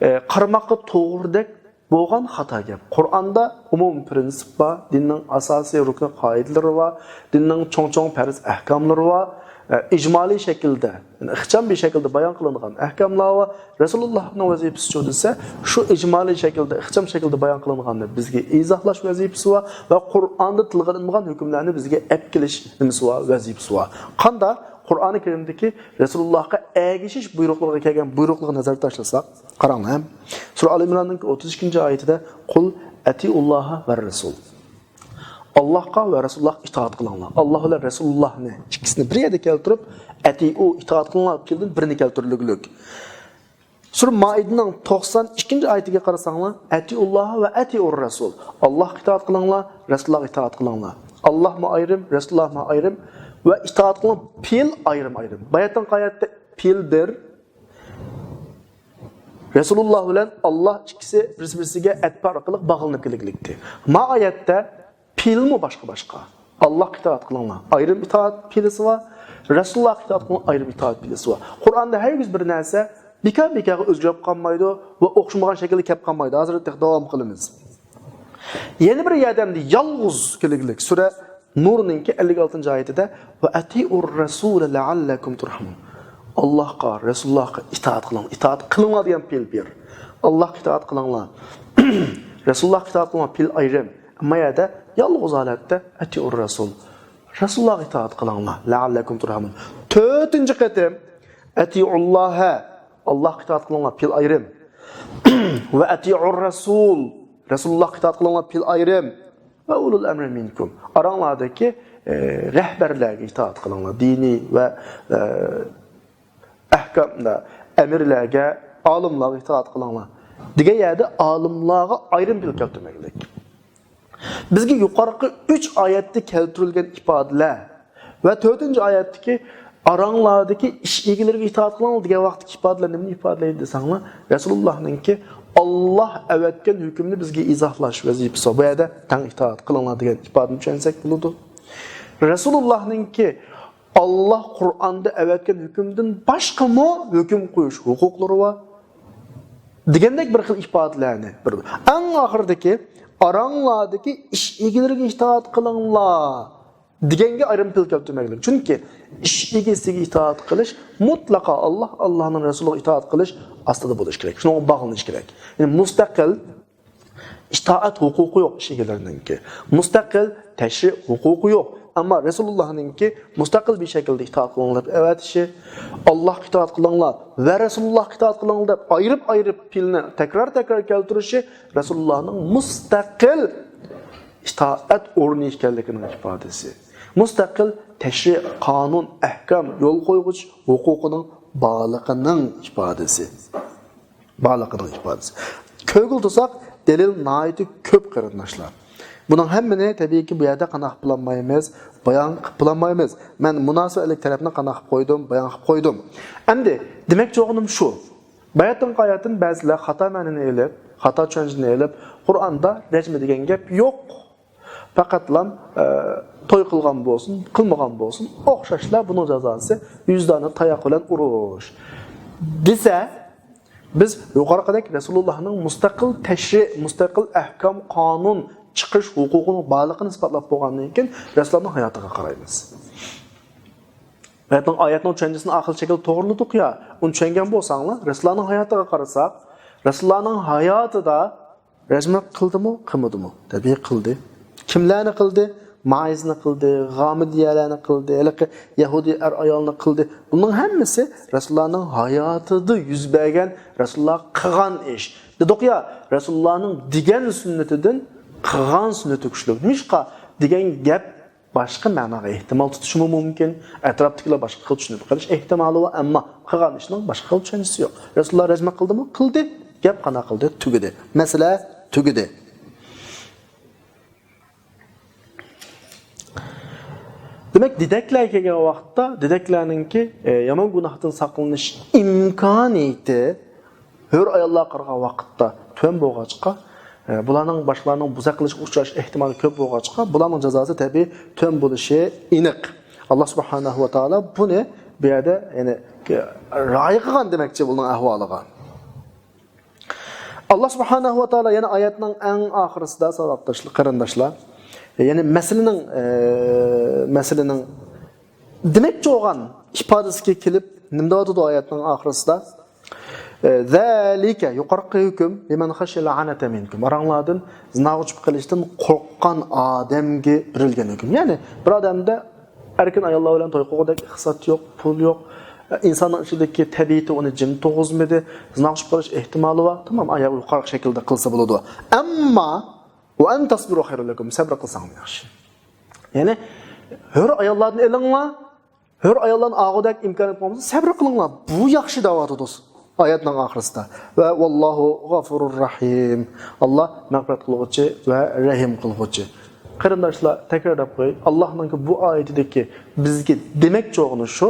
ئە، قارىماققا توغرىدەك بولغان خاتا گەپ. قۇرئاندا ئومۇمىي پىرىنسىپ بار، دىننىڭ ئاساسىي رۇكنى، قائىدىلىرى بار، دىننىڭ چوڭ-چوڭ پەرز ئەھكاملىرى بار، ئە، ئىجمالىي شەكىلدە، يەنى ئىخچام بىر شەكىلدە بايان قىلىنغان ئەھكاملار بار. رەسۇلۇللانىڭ ۋەزىپىسىچۇ دېسە، شۇ ئىجمالىي شەكىلدە، ئىخچام شەكىلدە بايان قىلىنغاننى بىزگە ئىزاھلاش ۋەزىپىسى بار ۋە قۇرئاندا تىلغا ئېلىنمىغان ھۆكۈملەرنى بىزگە ئەپ كېلىش نېمىسى بار، ۋەزىپىسى بار. قاندا؟ قۇرئانى كەرىمدىكى رەسۇلۇللاغا ئەگىشىش بۇيرۇقلىرىغا كەلگەن بۇيرۇقلارغا نەزەر تاشلىساق، قاراڭلار، سۈرە ئال ئىمراننىڭ ئوتتۇز ئىككىنچى ئايىتىدە، «قۇل ئەتىئۇللاھا ۋە رەسۇل.» ئاللاھقا ۋە رەسۇلۇللاھقا ئىتائەت قىلىڭلار. ئاللاھ بىلەن رەسۇلۇللاھنى ئىككىسىنى بىر يەردە كەلتۈرۈپ، «ئەتىئۇ»، ئىتائەت قىلىڭلار، پېئىلدىن بىرنى كەلتۈرۈلگۈلۈك. سۈرە مائىدىنىڭ توقسان ئىككىنچى ئايىتىگە قارىساڭلار، «ئەتىئۇللاھا ۋە ئەتىئۇر رەسۇل.» ئاللاھقا ئىتائەت قىلىڭلار، رەسۇلۇللاھقا ئىتائەت قىلىڭلار. ئاللاھمۇ ئايرىم، رەسۇلۇللاھمۇ ئايرىم ۋە ئىتائەت قىلىڭ، پېئىل ئايرىم-ئايرىم. باياتىنقى ئايەتتە پېئىل بىر، رەسۇلۇللاھ بىلەن ئاللاھ ئىككىسى بىرسى-بىرسىگە ئەتبا ئارقىلىق باغلىنىپ كېلىگلىكتى. ما ئايەتتە پېئىلمۇ باشقا-باشقا. ئاللاھقا ئىتائەت قىلىڭلار، ئايرىم ئىتائەت پېئىلىسى بار. رەسۇلۇللاھقا ئىتائەت قىلىڭلار، ئايرىم ئىتائەت پېئىلىسى بار. قۇرئاندا ھەرگىز بىر نەرسە بىكار-بىكارغا ئۆزگىرىپ قالمايدۇ ۋە ئوخشىمىغان شەكىلدە كەپ قالمايدۇ. ھازىر تېخى داۋام قىلىمىز. يەنە بىر يەردە يالغۇز كېلىگلىك سۈرە نۇرنىڭكى ئەللىك ئالتىنچى ئايىتىدە، «ۋە ئەتىئۇر رەسۇلە لەئەللەكۇم تۇرھەمۇن.» ئاللاھقا، رەسۇلۇللاھقا ئىتائەت قىلىڭ. ئىتائەت قىلىڭلار دېگەن پېئىل بىر. ئاللاھقا ئىتائەت قىلىڭلار. رەسۇلۇللاھقا ئىتائەت قىلىڭلار، پېئىل ئايرىم. ئەمما يەردە يالغۇز ھالەتتە، «ئەتىئۇر رەسۇل.» رەسۇلۇللاھقا ئىتائەت قىلىڭلار. لەئەللەكۇم تۇرھەمۇن. تۆتىنچى قېتىم، «ئەتىئۇللاھە.» ئاللاھقا ئىتائەت قىلىڭلار، پېئىل ئايرىم. «ۋە ئەتىئۇر رەسۇل.» رەسۇلۇللاھقا ئىتائەت قىلىڭلار، پېئىل ئايرىم. «ۋە ئۇلۇل ئەمرى مىنكۇم.» ئاراڭلاردىكى، ئە، رەھبەرلەرگە ئىتائەت قىلىڭلار. دىنىي ۋە، ئە، ئەھكام، ئەمىرلەرگە، ئالىملارغا ئىتائەت قىلىڭلار دېگەن يەردە ئالىملارغا ئايرىم پېئىل كەلتۈرمەكلىك. بىزگە يۇقىرىقى ئۈچ ئايەتتە كەلتۈرۈلگەن ئىپادىلەر ۋە تۆتىنچى ئايەتتىكى «ئاراڭلاردىكى ئىش ئىگىلىرىگە ئىتائەت قىلىڭلار» دېگەن ۋاقىتتىكى ئىپادىلەر نېمىنى ئىپادىلەيدۇ دېسەڭلار، رەسۇلۇللاھنىڭكى ئاللاھ ئەۋەتكەن ھۆكۈمنى بىزگە ئىزاھلاش ۋەزىپىسى بار. بۇ يەردە تەڭ ئىتائەت قىلىڭلار دېگەن ئىپادىنى چۈشەنسەك بولىدۇ. رەسۇلۇللاھنىڭكى ئاللاھ قۇرئاندا ئەۋەتكەن ھۆكۈمدىن باشقىمۇ ھۆكۈم قويۇش ھوقۇقلىرى بار دېگەندەك بىر خىل ئىپادىلەرنى، بىر، ئەڭ ئاخىرىدىكى «ئاراڭلاردىكى ئىش ئىگىلىرىگە ئىتائەت قىلىڭلار» دېگەنگە ئايرىم پېئىل كەلتۈرمەكلىك. چۈنكى ئىش ئىگىسىگە ئىتائەت قىلىش مۇتلەقا ئاللاھ، ئاللاھنىڭ رەسۇلىغا ئىتائەت قىلىش ئاستىدا بولۇشى كېرەك. شۇنىڭغا باغلىنىشى كېرەك. يەنى مۇستەقىل ئىتائەت ھوقۇقى يوق ئىش ئىگىلىرىنىڭكى. مۇستەقىل تەشرىئ ھوقۇقى يوق. ئەمما رەسۇلۇللاھنىڭكى مۇستەقىل بىر شەكىلدە ئىتائەت قىلىڭلار دەپ ئەۋەتىشى، «ئاللاھقا ئىتائەت قىلىڭلار» ۋە «رەسۇلۇللاھقا ئىتائەت قىلىڭلار» دەپ ئايرىپ-ئايرىپ پېئىلنى تەكرار-تەكرار كەلتۈرۈشى رەسۇلۇللاھنىڭ مۇستەقىل ئىتائەت ئورنى ئىكەنلىكىنىڭ ئىپادىسى. مۇستەقىل تەشرىئ، قانۇن، ئەھكام، يول قويغۇچ ھوقۇقىنىڭ بارلىقىنىڭ ئىپادىسى. بارلىقىنىڭ ئىپادىسى. كۆرگىلى تۇرساق، دەلىل ناھايىتى كۆپ، قېرىنداشلار. بۇنىڭ ھەممىنى، تەبىئىيكى، بۇ يەردە قانداق قىلىپ بولالمايمىز، بايان قىلىپ بولالمايمىز. مەن مۇناسىۋەتلىك تەرەپنى قانداق قىلىپ قويدۇم، بايان قىلىپ قويدۇم. ئەمدى دېمەكچى بولغىنىم شۇ. باياتىنقى ئايەتتىن بەزىلەر خاتا مەنىنى ئېلىپ، خاتا چۈشەنچىنى ئېلىپ، قۇرئاندا رەجمى دېگەن گەپ يوق. پەقەتلا، ئە، توي قىلغان بولسۇن، قىلمىغان بولسۇن، ئوخشاشلا بۇنىڭ جازاسى ۋىجدانى تاياق بىلەن ئۇرۇش دېسە، بىز يۇقىرىقىدەك رەسۇلۇللاھنىڭ مۇستەقىل تەشرىئ، مۇستەقىل ئەھكام، قانۇن چىقىرىش ھوقۇقىنىڭ بارلىقىنى ئىسپاتلاپ بولغاندىن كېيىن رەسۇلۇللاھنىڭ ھاياتىغا قارايمىز. ئايەتنىڭ، ئايەتنىڭ چۈشەنچىسىنى ئاخىرقى شەكىلدە توغرىلىدۇق يا، ئۇنى چۈشەنگەن بولساڭلار، رەسۇلۇللاھنىڭ ھاياتىغا قارىساق، رەسۇلۇللاھنىڭ ھاياتىدا رەجمە قىلدىمۇ، قىلمىدىمۇ؟ تەبىئىي قىلدى. كىملەرنى قىلدى؟ مائىزنى قىلدى، غامدىيەلەرنى قىلدى، ھېلىقى يەھۇدىي ئەر-ئايالنى قىلدى. بۇنىڭ ھەممىسى رەسۇلۇللاھنىڭ ھاياتىدا يۈز بەرگەن، رەسۇلۇللاھ قىلغان ئىش. دېدۇق يا، رەسۇلۇللاھنىڭ دېگەن سۈننىتىدىن قىلغان سۈننىتى كۈچلۈك. نېمىشقا؟ دېگەن گەپ باشقا مەناغا ئېھتىمال تۇتۇشىمۇ مۇمكىن. ئەتراپتىكىلەر باشقا خىل چۈشىنىپ قېلىش ئېھتىمالى بار، ئەمما قىلغان ئىشنىڭ باشقا خىل چۈشەنچىسى يوق. رەسۇلۇللاھ رەجمە قىلدىمۇ؟ قىلدى. گەپ قانداق قىلدى؟ تۈگىدى. مەسىلە تۈگىدى. دېمەك، دېدەكلەر كەلگەن ۋاقىتتا دېدەكلەرنىڭكى، ئە، يامان گۇناھتىن ساقلىنىش ئىمكانىيىتى ھۆر ئاياللارغا قارىغان ۋاقىتتا تۆۋەن بولغاچقا، ئە، بۇلارنىڭ باشقىلارنىڭ بۇزاق قىلىشىغا ئۇچراش ئېھتىمالى كۆپ بولغاچقا، بۇلارنىڭ جازاسى تەبىئىي تۆۋەن بولۇشى ئېنىق. ئاللاھ سۇبھانەھۇ ۋە تائالا بۇنى بۇ يەردە، يەنى، رىئايە قىلغان دېمەكچى بۇنىڭ ئەھۋالىغا. ئاللاھ سۇبھانەھۇ ۋە تائالا يەنە ئايەتنىڭ ئەڭ ئاخىرىسىدا، ساۋاقداشلار، قېرىنداشلار، يەنى مەسىلىنىڭ، ئە، مەسىلىنىڭ دېمەكچى بولغان ئىپادىسىگە كېلىپ، نېمە دەۋاتىدۇ ئايەتنىڭ ئاخىرىسىدا؟ ئە، «زالىكە»، يۇقىرىقى ھۆكۈم، «لىمەن خەشىيەل ئەنەتە مىنكۇم»، ئاراڭلاردىن زىناغا چۈشۈپ قېلىشتىن قورققان ئادەمگە بېرىلگەن ھۆكۈم. يەنى بىر ئادەمدە ئەركىن ئاياللار بىلەن توي قىلغۇدەك ئىقتىساد يوق، پۇل يوق، ئىنساننىڭ ئىچىدىكى تەبىئىتى ئۇنى جىم تۇرغۇزمىدى. زىناغا چۈشۈپ قېلىش ئېھتىمالى بار. تامام، ئاياغ يۇقىرىراق شەكىلدە قىلسا بولىدۇ. ئەمما، «وأن تصبروا خير لكم»، سەبرى قىلساڭمۇ ياخشى. يەنى، ھۆر ئاياللاردىن ئېلىڭلار، ھۆر ئاياللارنى ئالغۇدەك ئىمكانىيەت بولمىسا، سەبرى قىلىڭلار. بۇ ياخشى دەۋاتىدۇ ئايەتنىڭ ئاخىرىسىدا. ۋە «ۋاللاھۇ غەفۇرۇر رەھىم». ئاللا مەغپىرەت قىلغۇچى ۋە رەھىم قىلغۇچى. قېرىنداشلار، تەكرارلاپ قوياي، ئاللانىڭكى بۇ ئايىتىدىكى بىزگە دېمەكچى بولغىنى شۇ،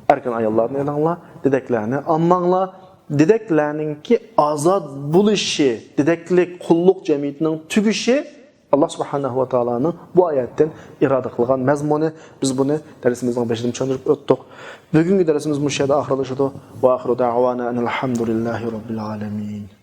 ئەركىن ئاياللارنى ئېلىڭلار، دېدەكلەرنى ئالماڭلار، دېدەكلەرنىڭكى ئازاد بولۇشى، دېدەكلىك قۇللۇق جەمئىيىتىنىڭ تۈگىشى، ئاللا سۇبھانەھۇ ۋە تائالانىڭ بۇ ئايەتتىن ئىرادە قىلغان مەزمۇنى. بىز بۇنى دەرسىمىزنىڭ بېشىدىن چۈشەندۈرۈپ ئۆتتۇق. بۈگۈنكى دەرسىمىز مۇشۇ يەردە ئاخىرلىشىدۇ. ۋە ئاخىرۇ دەئۋانا ئەنىل ھەمدۇلىللاھى رەببىل ئالەمىن.